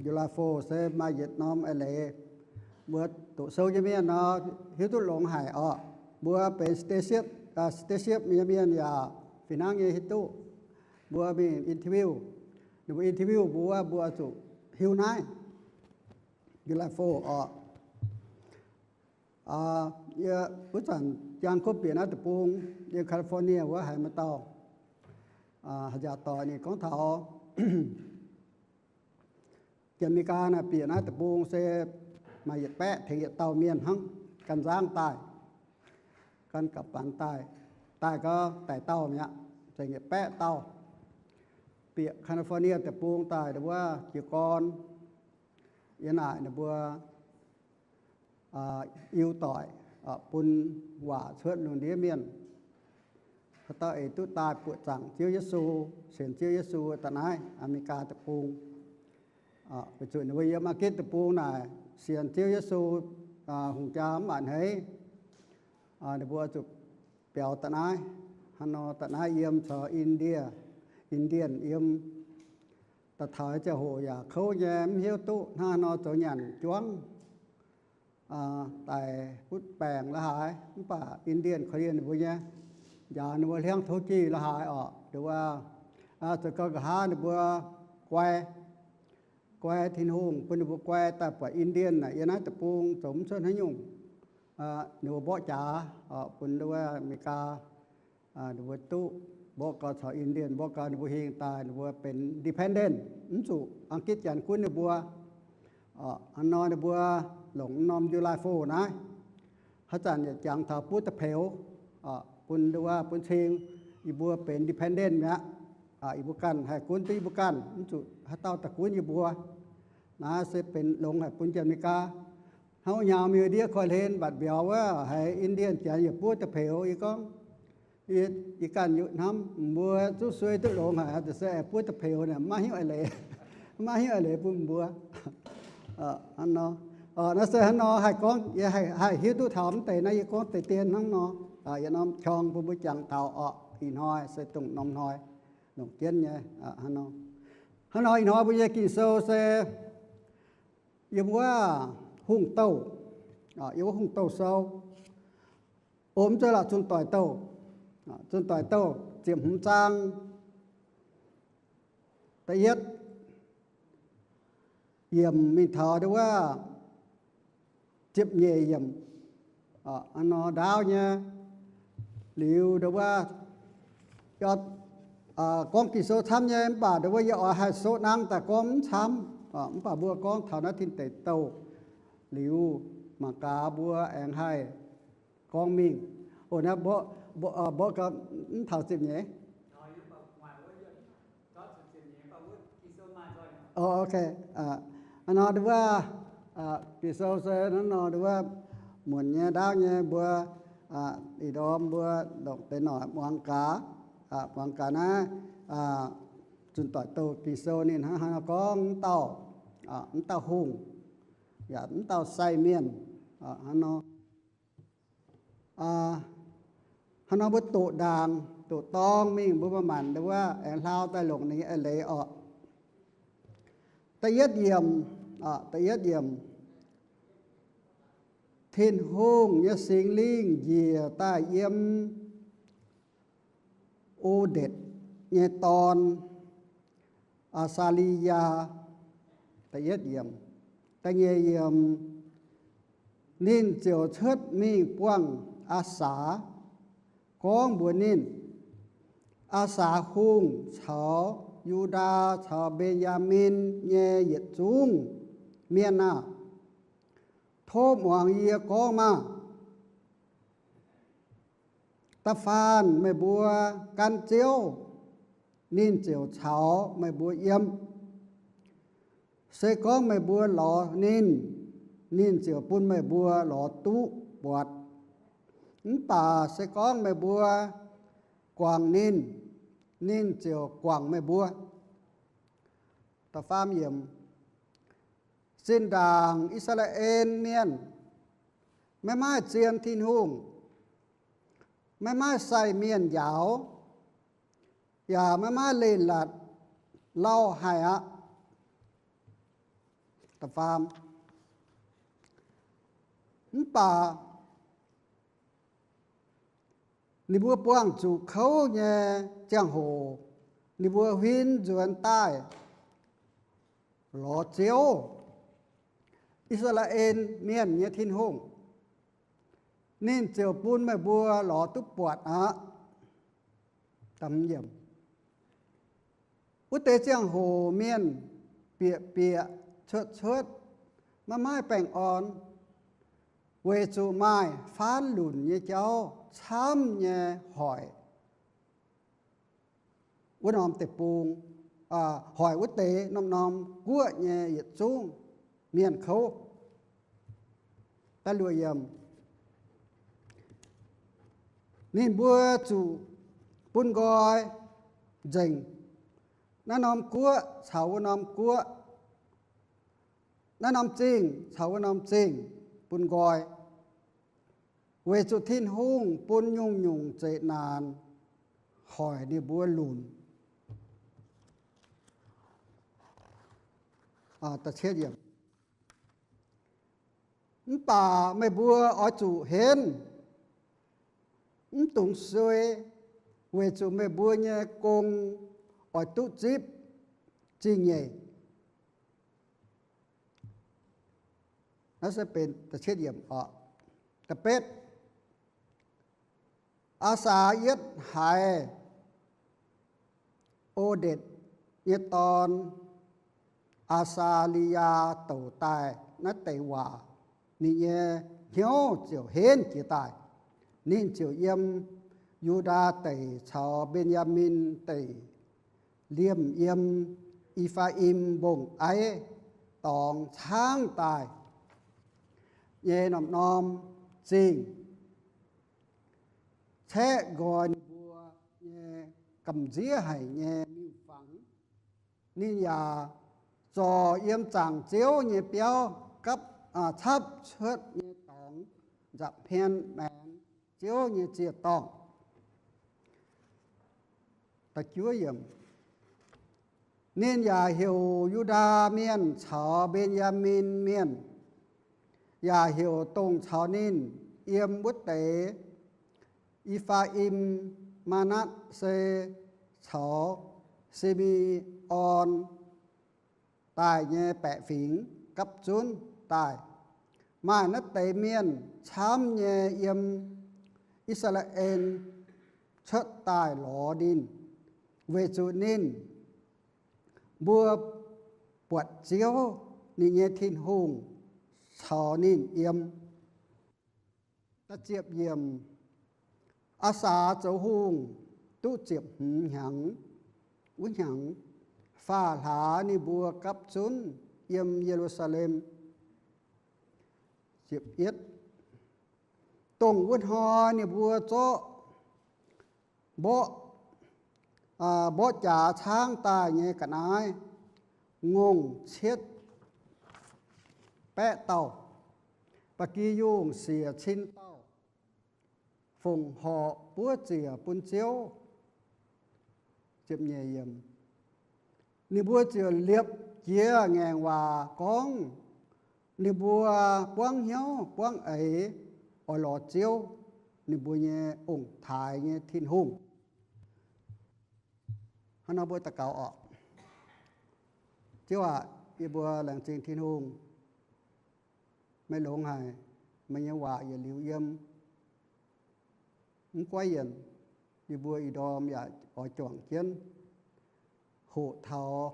July four se maaih yietc norm eix leiz mbuo doqc sou nyei mienh nor hiuv duqv longx haic orqc. Mbuo benx stay safe, stay safe nyei mienh yaac fih hnangv nyei hiuv duqv. Mbuo mingh interview, ninh mbuo interview mbuo, mbuo zuqc hiuv naaiv July four orqc. Yie wuov zanc jangx kuv bieqc naaiv deic-bung, yiem California wuov haiz maaih dauh haaix nziaauc doic ninh gorngv taux Janx-Meigaa naaic bieqc naaiv deic-bung se maaih yietc baeqv tengx yietc dauh mienh hnangv, gan nzangv daaih, gan gapv banx daaih, daaih gau daic dauh mi'aqv, zengc yietc baeqv dauh. Bieqc California deic-bung daaih wuov jiez gorn, yie naaic ninh mbuo iu doic bun waac cuotv lungh ndiev mienh, haaix dauh eix duqv daaih buoqc zaangc Ziouv Yesu, sienx Ziouv Yesu daaih naaiv Aa^me^li^gaa deic-bung. Weic zuqc ninh mbuo yiem Aa^gitv deic-bung naaic sienx Ziouv Yesu hungh jaa mv maaih a'hneiv, ninh mbuo zuqc biaux daaih naaiv. Hnangv nor daaih naaiv yiem caux India, Indian yiem. Daaih taux ziangh hoc yaac kouv nyei, mv hiuv duqv hnangv haaix nor zoux nyanc juangv. Daic butv baengc la'haaix, mv baac Indian korv-lienh ninh mbuo nyei, njaaux ninh mbuo hliangv tov jih la'haaix orqc. Nduov, zoux gau nqa'haav ninh mbuo guai, guai Tin-Hungh, bun ninh mbuo guai daaih buatc Indian naaic yiem naaiv deic-bung zoux mv cuotv haaix nyungc. Ninh mbuo mborqv jaax, bun nduov Aa^me^li^gaa ninh mbuo duqv mborqv gau caux Indian, mborqv gau ninh mbuo hingh daaih ninh mbuo benx independent, mv zuqc Aa^gitv Janx gunv ninh mbuo. Hnangv nor ninh mbuo longc norm July four naaiv. Haaix zanc yaac jangx taux buov da'peux, bun nduov, bun cing yie mbuo benx independent mi'aqv. Yie mbuo ganh haih gunv duqv yie mbuo ganh, mv zuqc haaix dauh daaih gunv yie mbuo. Naaiv se benx longx haic bun Janx-Meigaa. Hnangv wuov nyaam mingh ndiev korv-hlen mbatc mbiauz wuov, haiz Indian Janx yaac buov da'peux. Yie gorngv, yie ganh yaac hnamv mbuo zuqv suei duqv longx haic, se aengx buov da'peux naaic maiv hiuv a'leiz, maiv hiuv a'leiz bun mbuo. Naaiv se hnangv nor haih gorngv, yie haih hiuv duqv taux mv deix naaiv, yie gorngv deix dien hnangv nor. Yietc norm qorng bun mbuo jangx taux orqc. Ih hnoi se dongh norm hnoi longc jienv nyei. Hnangv nor ih hnoi mbuo nyei Ging-Sou se yiem wuov Hungh Douh, yiem wuov Hungh Douh Sou. O, mv zeiz lorqc, Zunh Doic Douh, Zunh Doic Douh ziepc hmz zaang da'yietv yiemc mingh taux nduov wuov ziepc nyeic yiemc. Hnangv nor ndaauv nyei. Liuz nduov wuov, gorngv Ging-Sou camv nyei, mv baac nduov wuov yie oix haih soqv nangv daaih gorngv mv camv. Mv baac mbuo gorngv taux naaiv Tin Deic Douh liuz, mangc gaax mbuo aengx haih gorngv mingh. O, naaiv mborqv, mborqv gau, mv taux ziepc nyeic. O, ok. Hnangv nor nduov wuov, Ging-Sou se hnangv nor nduov wuov, muonc nyei, ndaauv nyei, mbuo Ih ndorm mbuo longc deix noic muangx gaax, muangx gaax naaiv, zunh doic douh Ging-Sou ninh hnangv haaix nor gorngv mv dauh, mv dauh hungh, yaac mv dauh sai mienh, hnangv nor. Hnangv nor mbuo doqc ndaangc doqc dorng mingh mbuo maaih maanc wuov aengx hlaau daaih longc ninh nyei eix leiz orqc. Da'yietv yiemc, da'yietv yiemc, Tin-Hungh nyei Singx Lingh njiec daaih yiem O^ndetc nyei dorn, Aa^saa^li^yaa. Da'yietv yiemc, da'nyeic yiemc, ninh ziouc cuotv mingh buangh Aa^saax, gorngv mbuox ninh, Aa^saax Hungh caux Yu^ndaa caux Mben^yaa^min nyei yietc zungv mienh aah! Tov muangx yie gorngv maah! Da'faanh meih mbuo gan Ziouv, ninh ziouc caux meih mbuo yiem. Se gorngv meih mbuo lorz ninh, ninh ziouc bun meih mbuo lorz duqv buatc. Mv baac se gorngv meih mbuo guangc ninh, ninh ziouc guangc meih mbuo. Da'faam yiemc, zinh ndaangc I^saa^laa^en Mienh maiv maaih zien Tin-Hungh, maiv maaih sai mienh njaaux, yaac maiv maaih leiz-latc lauh haic aqv. Mv baac ninh mbuo buangh zuqc kouv nyei ziangh hoc, ninh mbuo huin nzuonx daaih lorz Ziouv, I^saa^laa^en Mienh nyei Tin-Hungh, ninh ziouc bun meih mbuo lorz duqv buatc aqv. Wuov deix ziangh hoc mienh bieqc bieqc cuotv cuotv, maiv maaih baengh orn, weic zuqc maaih faanv lunc nyei jauv camv nyei hoic wuov norm deic-bung, hoic wuov deix norm-norm guoqv nyei yietc zungv mienh kouv. Ninh mbuo zuqc bun nqoi nzengc naaiv norm guoqv caux wuov norm guoqv, naaiv norm zingh caux wuov norm zingh bun nqoi, weic zuqc Tin-Hungh bun nyungc-nyungc zeqc naanc hoic ninh mbuo lunc. Mv baac meih mbuo oix zuqc henv, mv dungx suei, weic zuqc meih mbuo nyei gong oix duqv zipv zingh nyeic. Naaiv se benx da'cietv yiemc oc. Da'betv, Aa^saa yietv haiz O^ndetc nyei dorn, Aa^saa^li^yaa, douc daaih naaiv deix waac, ninh nyei hnyouv ziouc henv jiez daaih. Ninh ziouc yiem Yu^ndaa Deic caux Mben^yaa^min Deic, liemh yiem E^faa^im Mbong-Aiv dorngx caangv daaih nyei norm-norm zingh, caeqv nqoi ninh mbuo nyei gamh nziev haic nyei miuc-fangx. Ninh yaac zorc yiem zaangc Ziouv nyei biauv gapv, capv cuotv nyei dorngx nza'hmien maengx Ziouv nyei ziec-dorngh. Ninh yaac heuc Yu^ndaa Mienh caux Mben^yaa^min Mienh, yaac heuc dongh caux ninh yiem wuov deix E^faa^im, Maa^natv^se caux Si^me^on daaih nyei baeqc fingx gapv zunv daaih. Maaih naaiv deix mienh camv nyei yiem I^saa^laa^en cuotv daaih lorz ninh, weic zuqc ninh mbuo buatc Ziouv, ninh nyei Tin-Hungh, caux ninh yiem. Aa^saa zoux hungh duqv ziepc hmz hnyangx. Wuov hnyangx, faam hlaax ninh mbuo gapv zunv yiem Ye^lu^saa^lem. Dongh wuov hnoi ninh mbuo zorqv mborqv, mborqv jaax caangv daaih nyei ga'naaiv ngongh cietv baeqv dauh, ba'gi yungh siec cin dauh, fongc horc buov ziec bun Ziouv. Ninh mbuo ziouc liepc jiez ngaengc waac gorngv ninh mbuo buangv hnyouv buangv eix oix lorz Ziouv, ninh mbuo nyei ong-taaix nyei Tin-Hungh. Hnangv nor mbuo daux gaux oc. Ziouv aac, yie mbuo laengz zingh Tin-Hungh. Meih longx haic, meih nyei waac yietc liuz yiem, mv goiv yienc. Yie mbuo ih ndorm yaac oix juangc jienv hoqc taux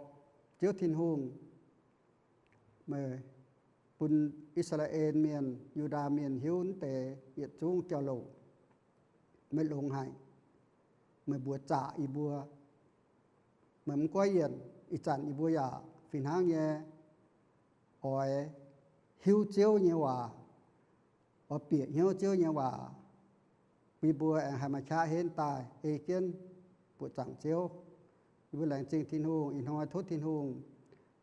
Ziouv Tin-Hungh, meih bun I^saa^laa^en Mienh, Yu^ndaa Mienh hiuv mv deix yietc zungv jauv-louc. Meih longx haic, meih mbuox zaqc yie mbuo, meih mv goiv yienc. Ih zanc yie mbuo yaac fih hnangv nyei oix hiuv Ziouv nyei waac, oix bieqc hnyouv Ziouv nyei waac, bun yie mbuo aengx haih maaih qaqv henv daaih ei jienv buoqc zaangc Ziouv. Yie mbuo laengz zingh Tin-Hungh. Ih hnoi tov Tin-Hungh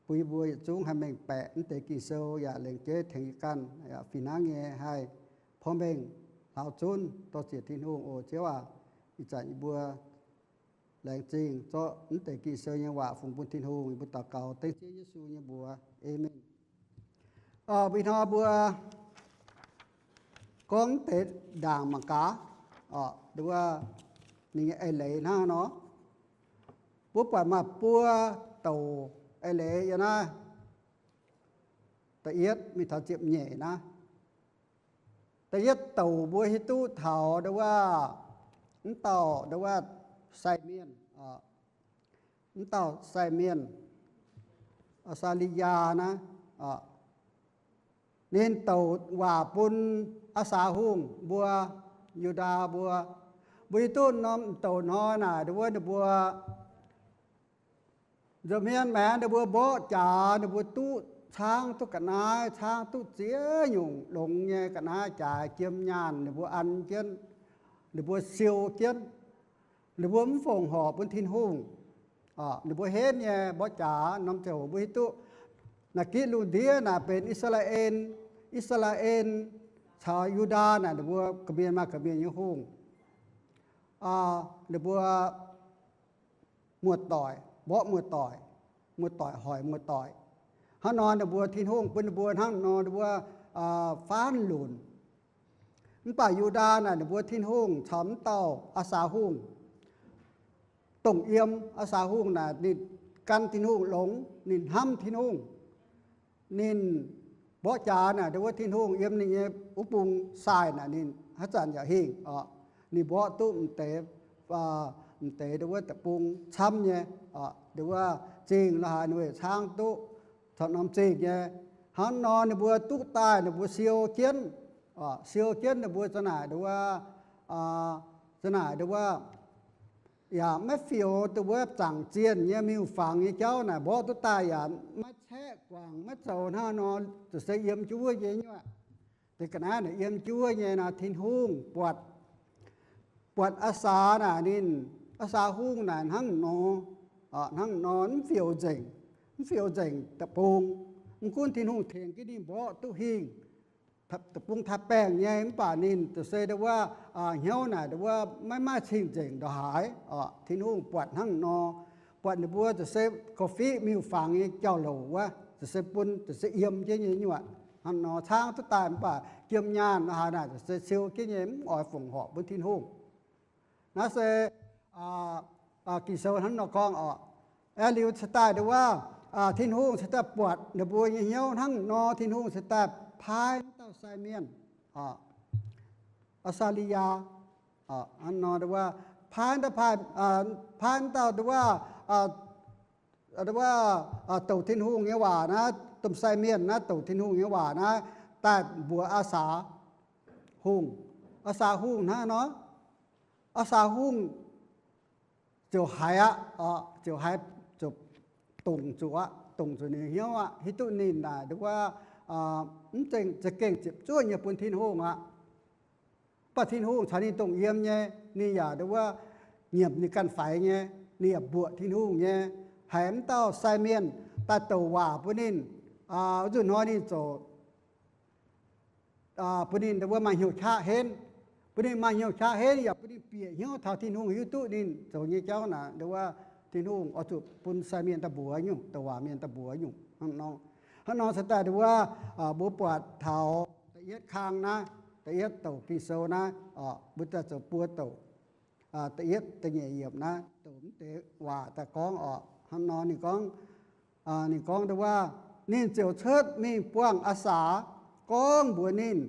bun yie mbuo yietc zungv haih mengh baeqc mv deix Ging-Sou yaac lengc jeiv tengx yie ganh, yaac fih hnangv nyei haih porv-mengh hlauv zunv. Dor-ziec Tin-Hungh oc, Ziouv aac. Ih zanc yie mbuo laengz zingh zorqv mv deix Ging-Sou nyei waac fungx bun Tin-Hungh. Yie mbuo daux gaux dengv Ziouv Yesu nyei mbuox. Aamen. Mbuo ih hnoi mbuo gorngv mv deix ndaangc mangc gaax, nduov ninh nyei eix leiz hnangv nor. Mbuo buatc maaih buo douc eix leiz yiem naaiv. Da'yietv mingh taux ziepc nyeic naaiv. Da'yietv douc mbuo hiuv duqv taux nduov, mv dauh nduov sai mienh, mv dauh sai mienh, Aa^saa^li^yaa naaiv, ninh douc waac bun Aa^saa Hungh mbuo, Yu^ndaa mbuo. Mbuo hiuv duqv norm douc hnoi naaic nduov ninh mbuo nza'hmien maengx ninh mbuo mborqv jaax, ninh mbuo duqv caangv duqv ga'naaiv, caangv duqv ziex nyungc longx nyei ga'naaiv jaaix jiem nyaanh ninh mbuo an jienv, ninh mbuo siou jienv, ninh mbuo mv fongc horc bun Tin-Hungh. Ninh mbuo henv nyei mborqv jaax norm ziangh hoc mbuo hiuv duqv naaic gitv lungh ndiev naaic benx I^saa^laa^en, I^saa^laa^en caux Yu^ndaa naaic ninh mbuo gorqv-mienh maaih gorqv-mienh nyei hungh. Ninh mbuo muoz-doic mborqv muoz-doic, muoz-doic hoic muoz-doic. Hnangv nor ninh mbuo Tin-Hungh bun ninh mbuo hnangv nor ninh mbuo faanv lunc. Mv baac Yu^ndaa naaic ninh mbuo Tin-Hungh caux mv dauh Aa^saa Hungh dongh yiem. Aa^saa Hungh naaic ninh gan Tin-Hungh longx, ninh hnamv Tin-Hungh. Ninh mborqv jaax naaic nduov Tin-Hungh yiem ninh nyei wuov bung sai naaic ninh haaix zanc yaac hingh oc. Ninh mborqv duqv m'deix, m'deix nduov deic-bung camv nyei, nduov zingh la'haaix ninh caangv duqv caux norm zingh nyei. Hnangv nor ninh mbuo duqv daaih ninh mbuo siou jienv, siou jienv ninh mbuo za'naaic nduov, za'naaic nduov yaac maiv fioux dongh wuov zaangc zienh nyei miuc-fangx nyei jauv naaic mborqv duqv daaih yaac maiv caeqv guangc maiv zoux hnangv nor, ziouc se yiem jienv wuov nyei nyuoqc. Deix ga'naaiv naaic yiem jienv wuov nyei nor Tin-Hungh buatc, buatc Aa^saa naaic ninh, Aa^saa Hungh naaic hnangv nor, hnangv nor mv fioux nzengc, mv fioux nzengc deic-bung. Mv gunv Tin-Hungh tengx jienv ninh mborqv duqv hingh, deic-bung taaih baengh nyei, mv baac ninh ziouc se nduov, hnyouv naaic nduov maiv maaih cing-nzengc ndongc haaix. Tin-Hungh buatc hnangv nor, buatc ninh mbuo ziouc se korv-fiqv miuc-fangx nyei jauv-louc wuov, ziouc se bun ziouc se yiem jienv nyei nyuoqc. Hnangv nor caangv duqv daaih mv baac jiem nyaanh la'haaix naaic ziouc se siou jienv nyei, mv oix fongc horc bun Tin-Hungh. Naaiv se Ging-Sou hnangv nor gorngv oc. Aeqv, liuz cingx daaih nduov, Tin-Hungh cingx daaih buatc ninh mbuo nyei hnyouv hnangv nor, Tin-Hungh cingx daaih paaiv mv dauh sai mienh, Aa^saa^li^yaa, hnangv nor nduov, paaiv mv dauh, paaiv mv dauh nduov, nduov douc Tin-Hungh nyei waac naaiv, domh sai mienh naaiv douc Tin-Hungh nyei waac naaiv daaih mbuox Aa^saa Hungh. Aa^saa Hungh hnangv nor, Aa^saa Hungh ziouc haiz aqv, ziouc haiz, ziouc dongc zuqc aqv, dongc zuqc ninh hnyouv aqv, hiuv duqv ninh naaic nduov mv zeiz za'gengh ziepc zuoqv nyei bun Tin-Hungh aqv. Mv baac Tin-Hungh caux ninh dongh yiem nyei, ninh yaac nduov wuov nyiemc ninh ganh faix nyei, ninh yaac mbuoqc Tin-Hungh nyei, haiz mv dauh sai mienh daaih douc waac bun ninh, nzunc hnoi ninh ziouc bun ninh nduov wuov maaih hnyouv qaqv henv, bun ninh maaih hnyouv qaqv henv yaac bun ninh bieqc hnyouv taux Tin-Hungh hiuv duqv ninh zoux nyei jauv naaic nduov wuov Tin-Hungh oix zuqc bun sai mienh daaih mbuox nyungc, douc waac mienh daaih mbuox nyungc hnangv nor. Hnangv nor se daaih nduov wuov mbuo buatc taux da'yietv kang naaiv, da'yietv douc Ging-Sou naaiv, mbuo daaih zoux buo douc. Da'yietv da'nyeic yiemc naaiv douc mv deix waac daaih gorngv oc. Hnangv nor ninh gorngv, ninh gorngv nduov wuov, ninh ziouc cuotv mingh buangh Aa^saax, gorngv mbuox ninh,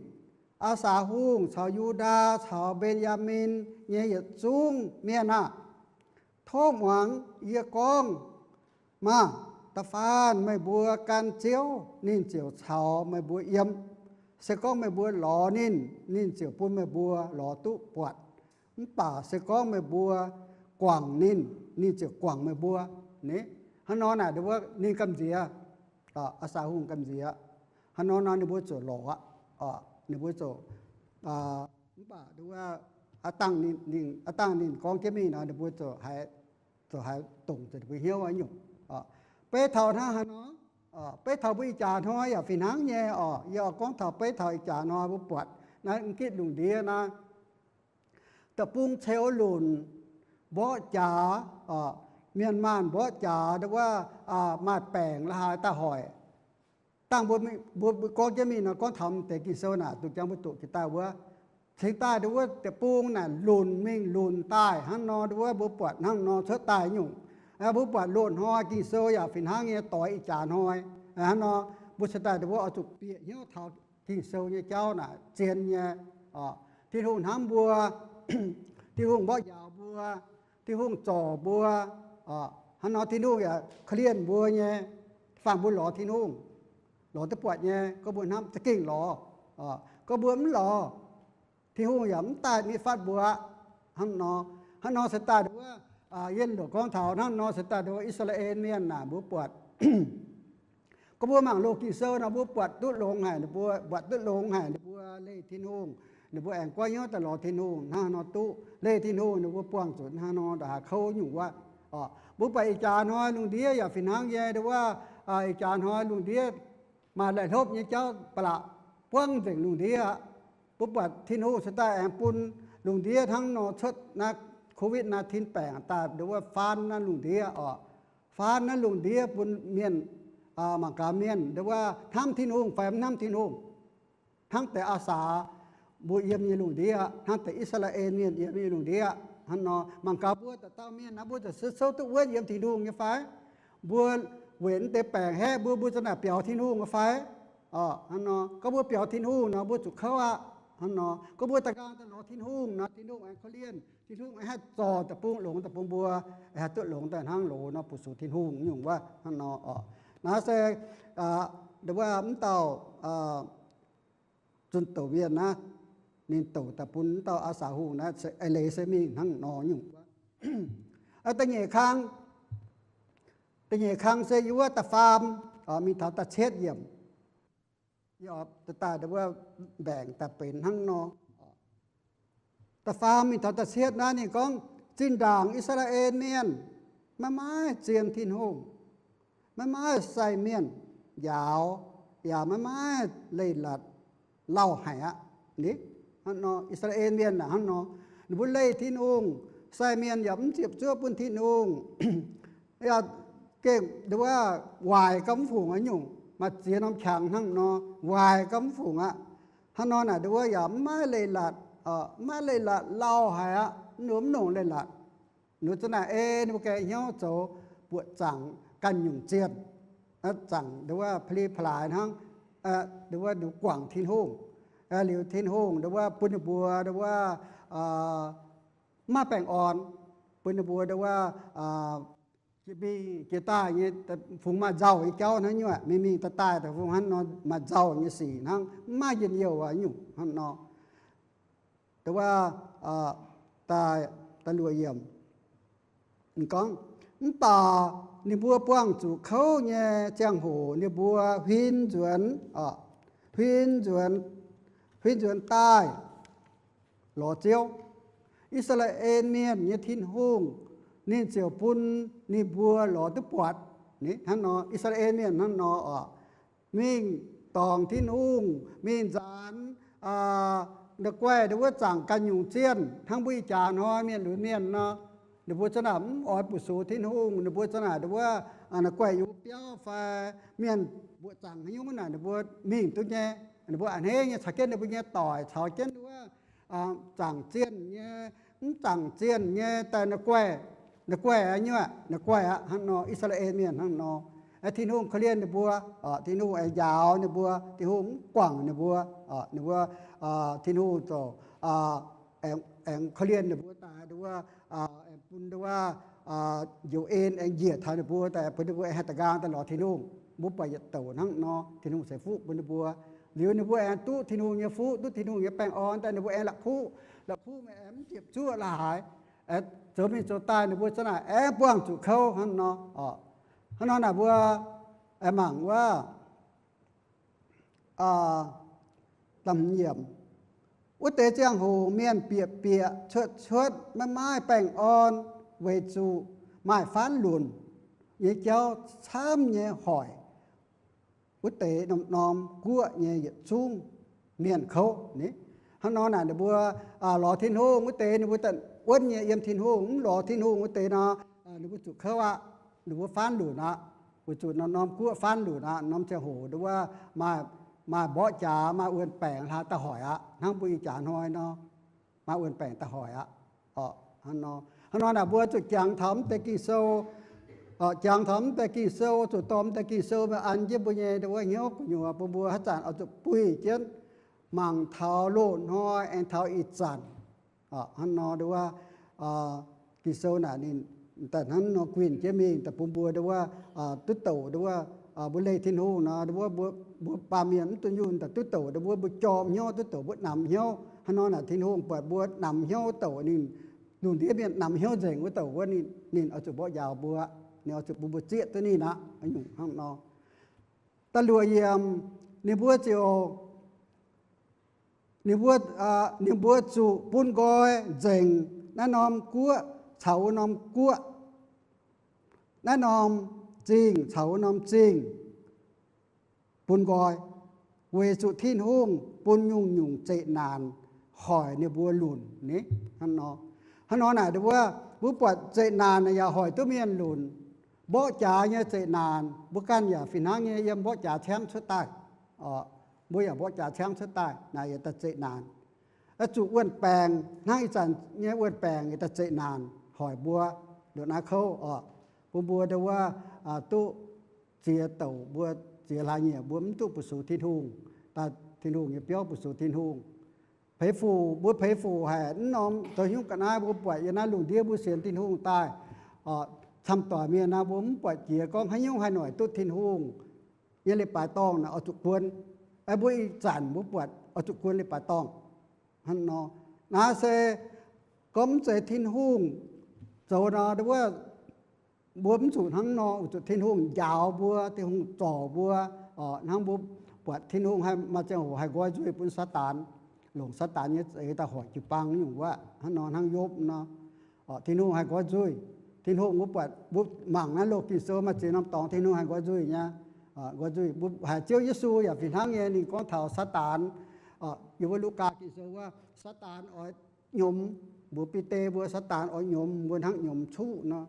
Aa^saax Hungh caux Yu^ndaa caux Mben^yaa^min nyei yietc zungv mienh aah! Tov muangx yie gorngv maah! Da'faanh meih mbuo gan Ziouv, ninh ziouc caux meih mbuo yiem. Se gorngv meih mbuo lorz ninh, ninh ziouc bun meih mbuo lorz duqv buatc. Mv baac se gorngv meih mbuo guangc ninh, ninh ziouc guangc meih mbuo. Hnangv nor naaic ninh gamh nziex, Aa^saax Hungh gamh nziex. Hnangv nor nor ninh mbuo ziouc lorz aqv. Ninh mbuo ziouc, mv baac aa dangh ninh gorngv jienv mingh nor ninh mbuo ziouc, ziouc haiz dongc zuqc ninh mbuo hnyouv nyungc. Beiv taux hnangv haaix nor, beiv taux mbuo ih jaax hnoi yaac fih hnangv nyei oc. Yie oix gorngv taux beiv taux ih jaax hnoi mbuo buatc naaiv m'gitv lungh ndiev naaiv, deic-bung ceux lunc, mborqv jaax, mienh maanh mborqv jaax nduov wuov, maaih baengc la'haaix daaih hoic. Dangh mbuo, mbuo gorngv jienv mingh nor gorngv taux m'deix Ging-Sou naaic, duqv jangx mbuo doqc jiex daaih wuov, cingx daaih nduov wuov deic-bung naaic lunc mingh lunc daaih hnangv nor, nduov wuov mbuo buatc hnangv nor cuotv daaih nyungc. Mbuo buatc loz-hnoi Ging-Sou yaac fih hnangv nyei doix ih jaax hnoi. Hnangv nor mbuo cingx daaih nduov wuov oix zuqc bieqc hnyouv taux Ging-Sou nyei jauv naaic zien nyei. Tin-Hungh hnamv mbuo, Tin-Hungh mborqv njaaux mbuo, Tin-Hungh zorc mbuo. Hnangv nor Tin-Hungh yaac korv-lienh mbuo nyei. Faanh mbuo lorz Tin-Hungh, lorz duqv buatc nyei, gorngv mbuo hnamv za'gengh lorz. Gorngv mbuo mv lorz, Tin-Hungh yaac mv daaih nitv fatv mbuo aqv. Hnangv nor, hnangv nor se daaih nduov wuov, yie ndoqc gorngv taux hnangv nor se daaih nduov I^saa^laa^en Mienh naaic mbuo buatc gorngv mbuo mangc loz Ging-Sou nor mbuo buatc duqv longx haic, ninh mbuo buatc duqv longx haic ninh mbuo leih Tin-Hungh. Ninh mbuo aengx goiv hnyouv daaih lorz Tin-Hungh hnangv nor duqv leih Tin-Hungh, ninh mbuo buangh zuqc hnangv nor ndongc haaix kouv nyungc wuov. Mbuo buatc ih jaax hnoi lungh ndiev yaac fih hnangv nyei nduov wuov, ih jaax hnoi lungh ndiev maaih laih hlopv nyei jauv ba'laqc buangv nzengc lungh ndiev aqv. Mbuo buatc Tin-Hungh se daaih aengx bun lungh ndiev hnangv nor cuotv naaiv Covid nineteen baengc daaih nduov wuov faanv naaiv lungh ndiev oc. Faanv naaiv lungh ndiev bun mienh, mangc gaax mienh nduov wuov hnamv Tin-Hungh fai mv hnamv Tin-Hungh. Hnangv deix Aa^saax mbuo yiem nyei lungh ndiev, hnangv deix I^saa^laa^en Mienh yiem nyei lungh ndiev hnangv nor, mangc gaax mbuo dauh dauh mienh naaiv mbuo ziouc souv duqv wuonv yiem Tin-Hungh nyei fai? Mbuo weic naaiv deix baengc haeqv mbuo, mbuo za'naaic biaux Tin-Hungh nyei fai? Hnangv nor gorngv mbuo biaux Tin-Hungh nor mbuo zuqc kouv aqv. Hnangv nor gorngv mbuo da'nqaang daaih lorz Tin-Hungh nor Tin-Hungh aengx korv-lienh, Tin-Hungh aengx haih zorc deic-bung longx deic-bung mbuo, haih duqv longx daaih hnangv loz nor fu-sux Tin-Hungh nyungc wuov hnangv nor oc. Naaiv se nduov wuov mv dauh zunh douc mienh naaiv, ninh douc daaih bun mv dauh Aa^saax Hungh naaiv se eix leiz se mingh hnangv nor nyungc wuov. Da'nyeic kang, da'nyeic kang se yiem wuov da'faam mingh taux da'cietv yiemc. Yie oix daaih nduov wuov mbaengc daaih benx hnangv nor. Da'faam mingh taux da'cietv naaiv ninh gorngv, zinh ndaangc I^saa^laa^en Mienh maiv maaih zien Tin-Hungh, maiv maaih sai mienh njaaux, yaac maiv maaih leiz-latc lauh haic aqv. Hnangv nor I^saa^laa^en Mienh aac hnangv nor, ninh mbuo leih Tin-Hungh, sai mienh yaac mv ziepc zuoqv bun Tin-Hungh. Yaac gengh nduov wuov waaic gauh mv fungc nyungc, maaih ziex norm qangx hnangv nor, waaic gauh mv fungc aqv. Hnangv nor naaic nduov wuov yaac mv maaih leiz-latc, mv maaih leiz-latc lauh haic aqv, ninh mbuo mv longc leiz-latc. Ninh mbuo za'naaic ei ninh mbuo ganh hnyouv zoux buoqc zaangc ganh nyungc zienh, zaangc nduov wuov pa'li pa'laaix hnangv, nduov wuov ninh guangc Tin-Hungh. Liuz Tin-Hungh nduov wuov bun ninh mbuo nduov wuov mv maaih baengh orn, bun ninh mbuo nduov wuov jiex mingh jiex daaih nyei, fungx maaih nzauh nyei jauv hnangv nyungc, mingh mingh daaih daaih daaih fungx hnangv nor maaih nzauh nyei sic hnangv, mv maaih njien-youh aqv nyungc hnangv nor. Nduov wuov da'luoqc yiemc gorngv, mv baac ninh mbuo buangh zuqc kouv nyei ziangh hoc ninh mbuo huin nzuonx, huin nzuonx, huin nzuonx daaih. lorz Ziouv. I^saa^laa^en Mienh nyei Tin-Hungh, ninh ziouc bun ninh mbuo lorz duqv buatc. Hnangv nor, I^saa^laa^en Mienh hnangv nor oc, mingh dorngc Tin-Hungh, mingh nzaanx la'guaih ndon wuov zaangc ganh nyungc zienh, hnangv mbuo ih jaax hnoi mienh lunx mienh nor, ninh mbuo za'naaic mv oix bun sux Tin-Hungh, ninh mbuo za'naaic ndon wuov la'guaih yungz biauv fai mienh mbuoqc zaangc haaix nyungc naaic ninh mbuo mingh duqv nyei. Ninh mbuo a'hneiv nyei caux jienv ninh mbuo nyei doic, caux jienv ndon wuov zaangc zienh nyei, mv zaangc zienh nyei daaih la'guaih, la'guaih aqv nyuoqc, la'guaih aqv. Hnangv nor I^saa^laa^en Mienh hnangv nor, Tin-Hungh korv-lienh ninh mbuo, Tin-Hungh aengx njaaux ninh mbuo, Tin-Hungh mv guangc ninh mbuo, ninh mbuo, Tin-Hungh ziouc aengx korv-lienh ninh mbuo daaih ndon wuov, aengx bun ndon wuov njoux en aengx njiec taux ninh mbuo daaih, bun ninh mbuo aengx haih da'nqaang daaih lorz Tin-Hungh. Mbuo buatc yietc douc hnangv nor, Tin-Hungh ceix fuqv bun ninh mbuo. Liuz ninh mbuo aengx duqv Tin-Hungh nyei fuqv, duqv Tin-Hungh nyei baengh orn daaih, ninh mbuo aengx la'kuqv, la'kuqv meih aengx mv ziepc zuoqv la'haaix, zoux mingh zoux daaih ninh mbuo za'naaic aengx buangh zuqc kouv hnangv nor. Hnangv nor naaic mbuo aengx mangc wuov wuov deix ziangh hoc mienh bieqc bieqc cuotv cuotv maiv maaih baengh orn, weic zuqc maaih faanv lunc nyei jauv camv nyei hoic wuov deix norm-norm guoqv nyei yietc zungv mienh kouv ni. Hnangv nor naaic ninh mbuo lorz Tin-Hungh wuov deix, ninh mbuo daaih wuonv nyei yiem Tin-Hungh, mv lorz Tin-Hungh wuov deix nor, ninh mbuo zuqc kouv aqv. Ninh mbuo faanv lunc aqv. Weic zuqc norm-norm guoqv faanv lunc aqv. Norm ziangh hoc ndon wuov maaih mborqv jaax, maaih wuon-baengc hlaax daaih hoic aqv, hnangv mbuo ih jaax hnoi nor, maaih wuon-baengc daaih hoic aqv. Hnangv nor naaic mbuo zuqc jangx taux mv deix Ging-Sou, jangx taux mv deix Ging-Sou, zuqc dorh mv deix Ging-Sou mingh an jienv mbuo nyei ndon wuov hnyouv gu'nyuoz bun mbuo haaix zanc oix zuqc buih jienv mangc taux loz-hnoi aengx taux ih zanc. Hnangv nor ndon wuov Ging-Sou naaic ninh daaih hnangv nor guinh jienv mingh daaih bun mbuo ndon wuov duqv douc ndon wuov mbuo leih Tin-Hungh nor, ndon wuov mbuo baamh mienh mv dunh yunh daaih duqv douc ndon wuov mbuo jorm hnyouv, duqv douc mbuo namx hnyouv. Hnangv nor naaic Tin-Hungh buatc mbuo namx hnyouv douc ninh, lungh ndiev mienh namx hnyouv nzengc wuov douc wuov ninh, ninh oix zuqc mborqv njaaux mbuo, ninh oix zuqc bun mbuo zieqv duqv ninh aqv. Nyungc hnangv nor. Da'luoqc yiemc, ninh mbuo ziouc, ninh mbuo, ninh mbuo zuqc bun nqoi nzengc naaiv norm guoqv caux wuov norm guoqv, naaiv norm zingh caux wuov norm zingh bun nqoi, weic zuqc Tin-Hungh bun nyungc-nyungc zeqc naanc hoic ninh mbuo lunc ni. Hnangv nor, hnangv nor naaic ndon wuov mbuo buatc zeqc naanc naaic yaac hoic duqv mienh lunc. Mborqv jaax nyei zeqc naanc mbuo ganh yaac fih hnangv nyei yiem mborqv jaax ciangv cuotv daaih. Mbuo yaac mborqv jaax ciangv cuotv daaih naaic yietc daaih zeqc naanc. Oix zuqc wuon-baengc hnangv ih zanc nyei wuon-baengc yietc daaih zeqc naanc hoic mbuo ndongc naaiv kouv oc, bun mbuo ndon wuov duqv ziex douc, mbuo ziex hlaax nyieqc mbuo mv duqv bun sux Tin-Hungh, daaih Tin-Hungh nyei biauv bun sux Tin-Hungh. Peix fuc, mbuo peix fuc haic mv norm zoux hnyouv ga'naaiv mbuo buatc yiem naaiv lungh ndiev mbuo sienx Tin-Hungh daaih, camv doic mienh naaiv mbuo mv buatc jiex gorngv haaix nyungc haih noic duqv Tin-Hungh nyei leiz-baaix dorngh naaic oix zuqc guon. Mbuo ih zanc mbuo buatc oix zuqc guon leiz-baaix dorngh. Hnangv nor, naaiv se gorngv mv zeiz Tin-Hungh zoux nor, ndon wuov mbuo mv zuqc hnangv nor, weic zuqc Tin-Hungh njaaux mbuo, Tin-Hungh zorc mbuo. Hnangv mbuo buatc Tin-Hungh haih maaih ziangh hoc haih nqoi nzuih bun Saadaan, longc Saadaan nyei za'eix daaih hoic jiu-baang nyungc wuov. Hnangv nor hnangv Yopv nor, Tin-Hungh haih nqoi nzuih. Tin-Hungh mbuo buatc, mbuo mangc naaiv loz Ging-Sou maaih ziex norm dorngx Tin-Hungh haih nqoi nzuih nyei. Nqoi nzuih mbuo haiz Ziouv Yesu yaac fih hnangv nyei, ninh gorngv taux Saadaan, yiem wuov Lugaa Ging-Sou wuov, Saadaan oix nyiemz mbuox Bide mbuo, Saadaan oix nyiemz mbuo hnangv nyiemz cuqv nor,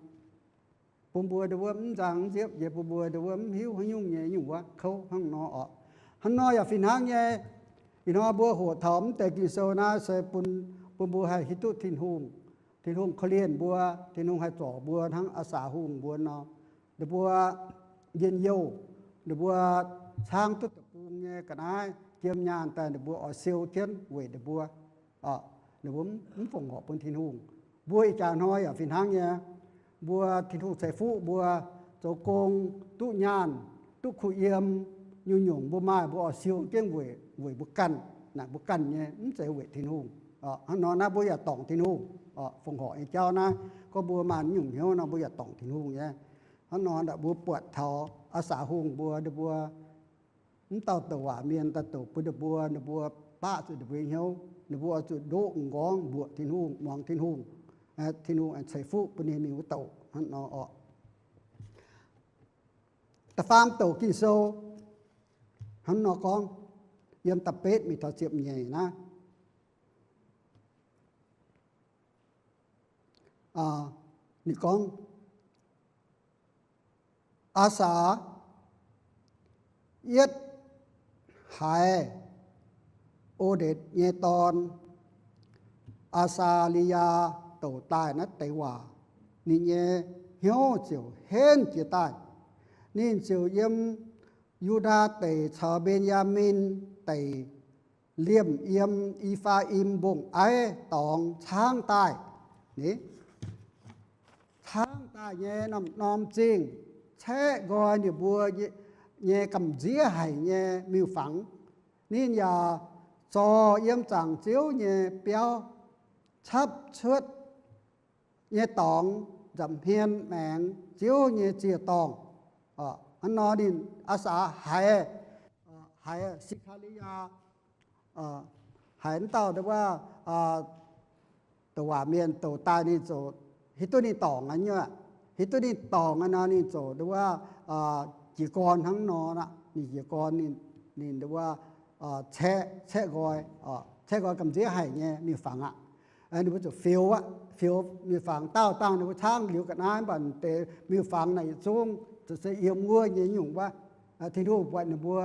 bun mbuo ndon wuov mv nzang mv nziepv nyei, bun mbuo ndon wuov mv hiuv haaix nyungc nyei nyungc wuov kouv hnangv nor oc. Hnangv nor yaac fih hnangv nyei. Ih hnoi mbuo hoqc taux mv deix Ging-Sou naaiv se bun, bun mbuo haih hiuv duqv Tin-Hungh. Tin-Hungh korv-lienh mbuo, Tin-Hungh haih zorc mbuo hnangv Aa Saax Hungh mbuo nor, ninh mbuo njien-youh, ninh mbuo caangv duqv deic-bung nyei ga'naaiv jiem nyaanh daaih ninh mbuo oix siou jienv weic ninh mbuo, ninh mbuo mv fongc horc bun Tin-Hungh. Mbuo ih jaax hnoi yaac fih hnangv nyei. Mbuo Tin-Hungh ceix fuqv mbuo zoux gong, duqv nyaanh, duqv kuh yiem, nyungc-nyungc mbuo maaih mbuo oix siou jienv weic, weic mbuo ganh, naaic mbuo ganh nyei, mv zeiz weic Tin-Hungh. Hnangv nor naaiv mbuo yaac dorngc Tin-Hungh. Fongc horc nyei jauv naaiv, gorngv mbuo maaih nyungc hnyouv nor mbuo yaac dorngc Tin-Hungh nyei. Hnangv nor mbuo buatc taux Aa Saax Hungh mbuo, ninh mbuo mv dauh douc waac mienh daaih douc bun ninh mbuo, ninh mbuo baqv zuqc ninh mbuo nyei hnyouv. Ninh mbuo oix zuqc ndoqv m'nqorngv mbuoqc Tin-Hungh, muangx Tin-Hungh, Tin-Hungh aengx ceix fuqv bun ninh mingh wuov douc hnangv nor oc. Da'faam douc Ging-Sou hnangv nor gorngv, yiem da'betv mingh taux ziepc nyeic naaiv. Ninh gorngv, Aasaa, yietv haiz O^ndetc nyei dorn, Aa^saa^li^yaa, douc daaih naaiv deix waac, ninh nyei hnyouv ziouc henv jiez daaih. Ninh ziouc yiem Yu^ndaa Deic caux Mben^yaa^min Deic liemh yiem E^faa^im Mbong-Aiv dorngx caangv daaih. Caangv daaih nyei norm-norm zingh caeqv nqoi ninh mbuo nyei gamh nziev haic nyei miuc-fangx. Ninh yaac zorc yiem zaangc Ziouv nyei biauv, capv cuotv nyei dorngx nza'hmien maengx Ziouv nyei ziec-dorngh. Hnangv nor ninh, Aasaa, haiz, haiz Se^kaa^li^yaa, haiz wuov dauh nduov wuov douc waac mienh douc daaih ninh ziouc hiuv duqv ninh dorngc aqv nyei. Hiuv duqv ninh dorngc aqv nor ninh ziouc nduov wuov jiez gorn hnangv nor aqv. Ninh jiez gorn, ninh nduov wuov caeqv, caeqv nqoi, caeqv nqoi gamh nziev haic nyei miuc-fangx aqv. Ninh mbuo ziouc fioux aqv, fioux miuc-fangx dauh dangh ninh mbuo caangv liuz ga'naaiv, mv baac deix miuc-fangx naaic yietc zungv ziouc se yiem wuov nyei nyungc wuov. Tin-Hungh buatc ninh mbuo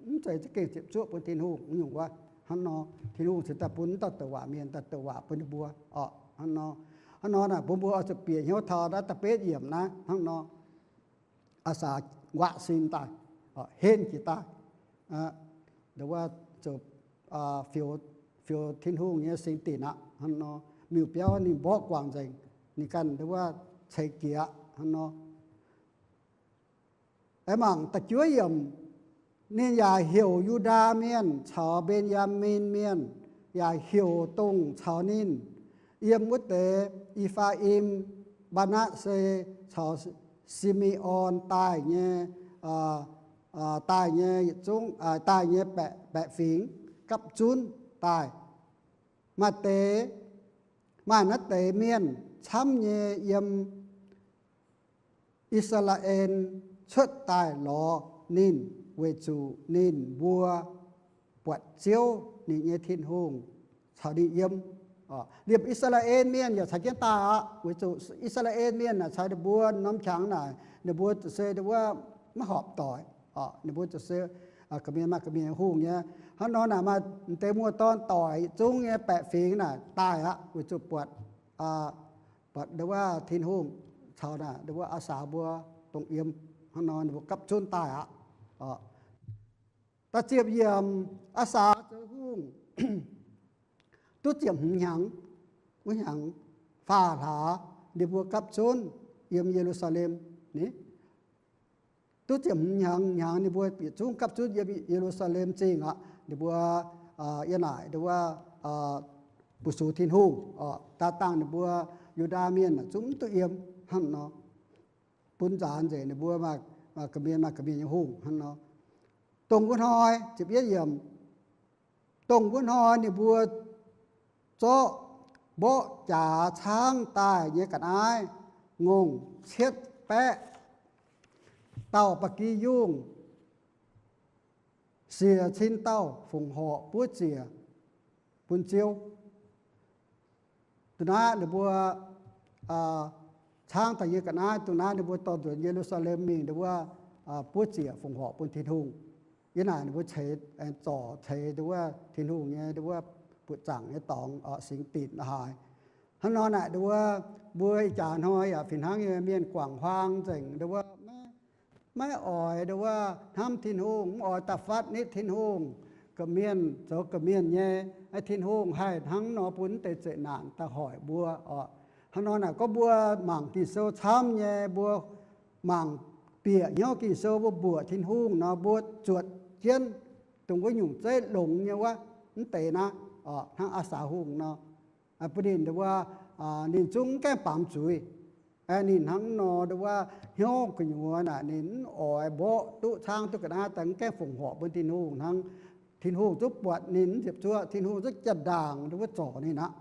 mv zeiz za'gengh ziepc zuoqv bun Tin-Hungh nyungc wuov. Hnangv nor Tin-Hungh cingx daaih bun wuov dauh douc waac mienh daaih douc waac bun ninh mbuo oc. Hnangv nor, hnangv nor naaic bun mbuo oix zuqc bieqc hnyouv taux naaiv da'betv yiemc naaiv hnangv nor. Aasaa nquaqv sin daaih, henv jiez daaih, nduov wuov ziouc fioux, fioux Tin-Hungh nyei singx dinc aqv. Hnangv nor miuc-biauv ninh mborqv guangc nzengc, ninh ganh nduov wuov ceix jiez aqv. Hnangv nor aengx mangc da'juov yiemc, ninh yaac heuc Yu^ndaa Mienh caux Mben^yaa^min Mienh, yaac heuc dongh caux ninh yiem wuov deix E^faa^im, Mbaa^natv^se caux Si^me^on daaih nyei, daaih nyei yietc zungv, daaih nyei baeqc fingx gapv zunv daaih. Maaih deix, maaih naaiv deix mienh camv nyei yiem I^saa^laa^en cuotv daaih lorz ninh, weic zuqc ninh mbuo buatc Ziouv ninh nyei Tin-Hungh caux ninh yiem. Liemh I^saa^laa^en Mienh yaac caux jienv daaih aqv, weic zuqc I^saa^laa^en Mienh naaic caux ninh mbuo norm qangx naaic ninh mbuo ziouc se nduov wuov maiv horpc doic. Ninh mbuo ziouc se gorqv-mienh maaih gorqv-mienh nyei hungh nyei. Hnangv nor naaic maaih deix muoz-dorn doic yietc zungv nyei baeqc fingx naaic daaih aqv, weic zuqc buatc, buatc nduov wuov Tin-Hungh caux naaic nduov wuov Aasaa mbuo dongh yiem. Hnangv nor ninh mbuo gapv zunv daaih aqv. Da'ziepc yiemc, Aasaa zoux hungh duqv ziepc hmz hnyangx, wuov hnyangx faah hlaax ninh mbuo gapv zunv yiem Ye^lu^saa^lem. Ni, duqv ziepc hmz hnyangx, hnyangx ninh mbuo bieqc zungv gapv zunv yiem Ye^lu^saa^lem Zingh aqv. Ninh mbuo yiem naaic nduov wuov bu sux Tin-Hungh. Daaih dangh ninh mbuo Yu^ndaa Mienh zungv mv duqv yiem hnangv nor. Bun nzaanx nzengc ninh mbuo maaih gorqv-mienh, maaih gorqv-mienh nyei hungh hnangv nor. Dongh wuov hnoi, ziepc yietv yiemc, dongh wuov hnoi ninh mbuo zorqv mborqv jaax caangv daaih nyei ga'naaiv ngongh cietv baeqv dauh ba'gi yungh, siec cin dauh fongc horc buov ziec bun Ziouv. Dongh naaiv ninh mbuo caangv daaih nyei ga'naaiv, dongh naaiv ninh mbuo dorh nzuonx Ye^lu^saa^lem mingh nduov wuov buov ziec fongc horc bun Tin-Hungh. Yiem naaic ninh mbuo ceix, zorc ceix nduov wuov Tin-Hungh nyei nduov wuov buoqc zaangc nyei dorngx, singx dinc haaix. Hnangv nor naaic nduov wuov mbuo ih jaax hnoi yaac fih hnangv nyei, mienh guangc huaang nzengc nduov wuov maiv oix nduov wuov hnamv Tin-Hungh, mv oix da'fatv nitv Tin-Hungh. Gorqv-mienh zoux gorqv-mienh nyei, Tin-Hungh haih hnangv nor bun deix zeqc naanc daaih hoic mbuo oc. Hnangv nor naaic gorngv mbuo mangc Ging-Sou camv nyei, mbuo mangc bieqc hnyouv Ging-Sou, mbuo mbuoqc Tin-Hungh nor, mbuo zuotc jienv dongh wuov nyungc zeiv longx nyei wuov, mv deix naaiv, hnangv Aa^saa Hungh nor. Bun ninh nduov wuov, ninh zungv mv gaengh baamz zuiz. Ninh hnangv nor nduov wuov hnyouv gu'nyuoz naaic ninh mv oix mborqv duqv caangv duqv ga'naaiv daaih mv gaengh fongc horc bun Tin-Hungh hnangv. Tin-Hungh zungv buatc ninh mv nziepc zuoqv, Tin-Hungh zungv jaa-ndaangc wuov zorc ninh aqv.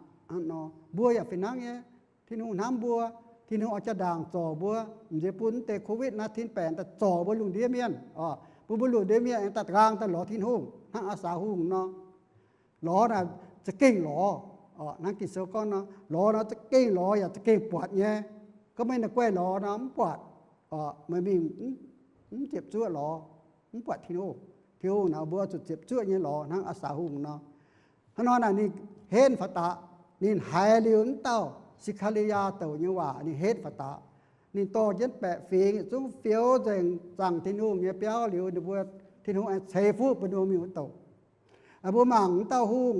Mbuo yaac fih hnangv nyei. Tin-Hungh hnamv mbuo, Tin-Hungh oix jaa-ndaangc zorc mbuo, m'nziex bun deix Covid nineteen baengc daaih zorc mbuo lungh ndiev mienh, bun mbuo lungh ndiev mienh aengx daaih nqaang daaih lorz Tin-Hungh hnangv Aa^saa Hungh nor. Lorz naaic za'gengh lorz. Hnangv Ging-Sou gorngv nor, lorz nor za'gengh lorz yaac za'gengh buatc nyei. Gorngv meih naaic guaih lorz nor mv buatc, meih mingh mv ziepc zuoqv lorz, mv buatc Tin-Hungh. Tin-Hungh naaic mbuo zuqc ziepc zuoqv nyei lorz hnangv Aa^saa Hungh nor. Hnangv nor naaic ninh henv faaux daqc, ninh haiz liuz wuov dauh Se^kaa^li^yaa douc nyei waac ninh henv faaux daqc. Ninh dorh jienv baeqc fingx zungv fioux nzengc zaangc Tin-Hungh nyei biauv liuz, ninh mbuo, Tin-Hungh aengx ceix fuqv bun ninh mbuo mingh wuov douc. Mbuo mangc wuov dauh hungh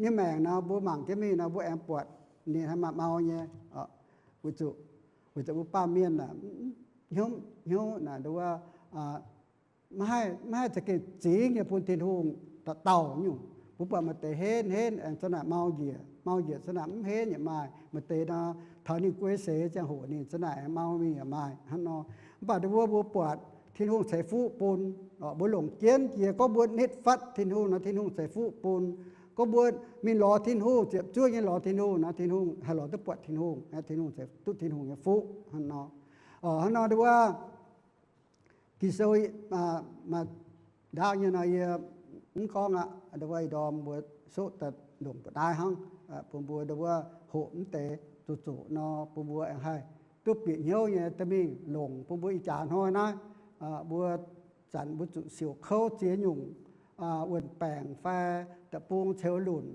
nyei maengc nor, mbuo mangc jienv mingh nor, mbuo aengx buatc ninh haih maaih mau nyei. Weic zuqc, weic zuqc mbuo baamh mienh aah, hnyouv, hnyouv naaic nduov, maiv haih za'gengh zingx nyei bun Tin-Hungh dauh dauh nyungc. Mbuo buatc maaih deix henv, henv aengx za'naaic mau njiec, mau njiec za'naaic mv henv yaac maaih. Maaih deix nor, taux ninh guei seix ziangh hoc ninh za'naaic aengx mau mingh yaac maaih hnangv nor. Mv baac nduov mbuo buatc Tin-Hungh ceix fuqv bun, mbuo longc jienv jiex gorngv mbuo nitv fatv Tin-Hungh nor, Tin-Hungh ceix fuqv bun. Gorngv mbuo mingh lorz Tin-Hungh, ziepc zuoqv nyei lorz Tin-Hungh nor, Tin-Hungh haih lorz duqv buatc Tin-Hungh, Tin-Hungh ceix duqv Tin-Hungh nyei fuqv hnangv nor. Hnangv nor nduov, Ging-Sou maaih ndaauv nyei nor, yie mv gorngv aqv. Nduov ih ndorm mbuo soqv daaih longc mbu'naaiv hnangv, bun mbuo nduov hoqc mv deix zuqc zoqc nor, bun mbuo aengx haih duqv bieqc hnyouv nyei dorh mingh longc bun mbuo ih jaax hnoi naaiv. Mbuo zanc mbuo zuqc siouc kouv ziex nyungc wuon-baengc fai deic-bung ceux lunc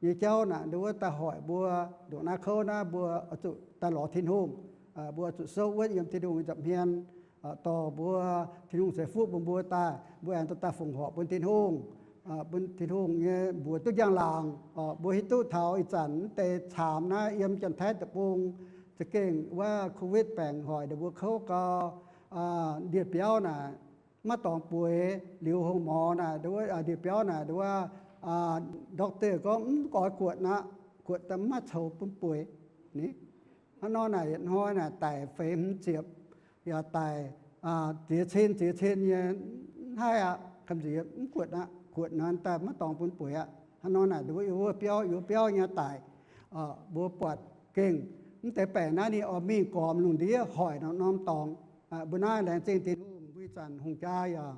nyei jauv naaic, nduov daaih hoic mbuo ndongc naaiv kouv naaiv mbuo oix zuqc daaih lorz Tin-Hungh. Mbuo oix zuqc souv wuonv yiem Tin-Hungh nyei nza'hmien, dorh mbuo, Tin-Hungh ceix fuqv bun mbuo daaih, mbuo aengx dorh daaih fongc horc bun Tin-Hungh. Bun Tin-Hungh nyei mbuox duqv njang-laangc. Mbuo hiuv duqv taux ih zanc mv deix caamx naaiv yiem Janx-Taiv deic-bung za'gengh wuov Covid baengc hoic ninh mbuo kouv gau, ndie-biauv naaic maiv dorngx bueix. Liuz hungh morz naaic, ndie-biauv naaic, nduov, doctor gorngv mv oix guotc aqv, guotc daaih mv maaih coux bun bueix ni. Hnangv nor naaic yietc hnoi naaic daic feix hmz ziepc, yaac daic ziex cin ziex cin nyei, mv haih aqv, gamh nziex mv guotc aqv. Guotc nor daaih maiv dorngx bun bueix aqv. Hnangv nor naaic nduov wuov biauv, wuov biauv nyei daic, mbuo buatc gengh mv deix baengc naaiv ninh oix mingh gormx lungh ndiev hoic norm-norm dorngx. Mbuo naaiv laengz zingh Tin-Hungh, mbuo ih zanc hungh jaa yaac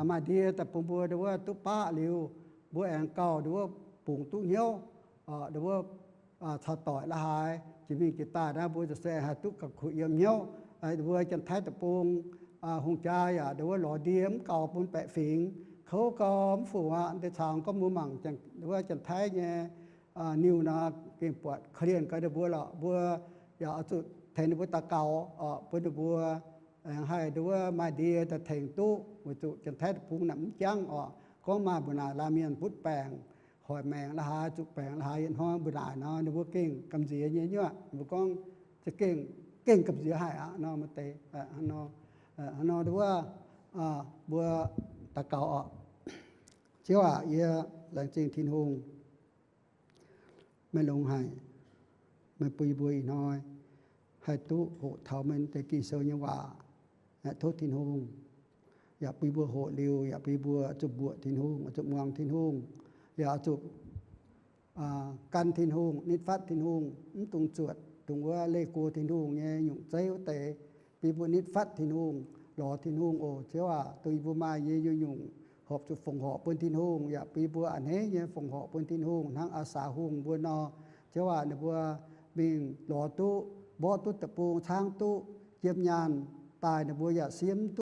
maaih ndie daaih bun mbuo nduov duqv baqv liuz, mbuo aengx gauh nduov bungx duqv hnyouv, nduov caux doic la'haaix jiex mingh jiex daaih naaiv, mbuo se haih duqv gauh kuh yiem hnyouv. Mbuo Janx-Taiv deic-bung hungh jaa yaac nduov lorz ndie mv gaux bun baeqc fingx, kouv gau mv fungc aqv. Deix caangx gorngv mbuo mangc wuov Janx-Taiv nyei niuh nor, gengh buatc korv-lienh gaax ninh mbuo lorqc. Mbuo yaac oix zuqc tengx ninh mbuo daux gaux bun ninh mbuo aengx haih nduov maaih ndie daaih tengx duqv, weic zuqc Janx-Taiv deic-bung naaic mv jangv orqc. Gorngv maaih mbu'naaic laanh mienh butv baengc, hoic maengc la'haaix, zuqc baengc la'haaix, yietc hnoi mbu'naaic nor ninh mbuo gengh gamh nziex nyei nyuoqc. Ninh mbuo gorngv za'gengh, gengh gamh nziex haic aqv nor, maaih deix hnangv nor. Hnangv nor nduov, mbuo daux gaux orqc. Ziouv aac, yie laengz zingh Tin-Hungh. Meih longx haic, meih bun yie mbuo ih hnoi haih duqv hoqc taux meih deix Ging-Sou nyei waac. Tov Tin-Hungh yaac bun yie mbuo hoqc liuz, yaac bun yie mbuo zuqc mbuoqc Tin-Hungh, zuqc muangx Tin-Hungh, yaac zuqc gan Tin-Hungh, nitv fatv Tin-Hungh, mv dungx zuotc dongh wuov leih go Tin-Hungh nyei nyungc zeiv wuov deix. Bun yie mbuo nitv fatv Tin-Hungh, lorz Tin-Hungh oc. Ziouv aac, dongh yie mbuo maaih nyei nyungc-nyungc horpc zuqc fongc horc bun Tin-Hungh, yaac bun yie mbuo a'hneiv nyei fongc horc bun Tin-Hungh hnangv Aa^saa Hungh mbuo nor. Ziouv aac, ninh mbuo mingh lorz duqv, mborqv duqv deic-bung, caangv duqv jiem nyaanh daaih, ninh mbuo yaac siemv duqv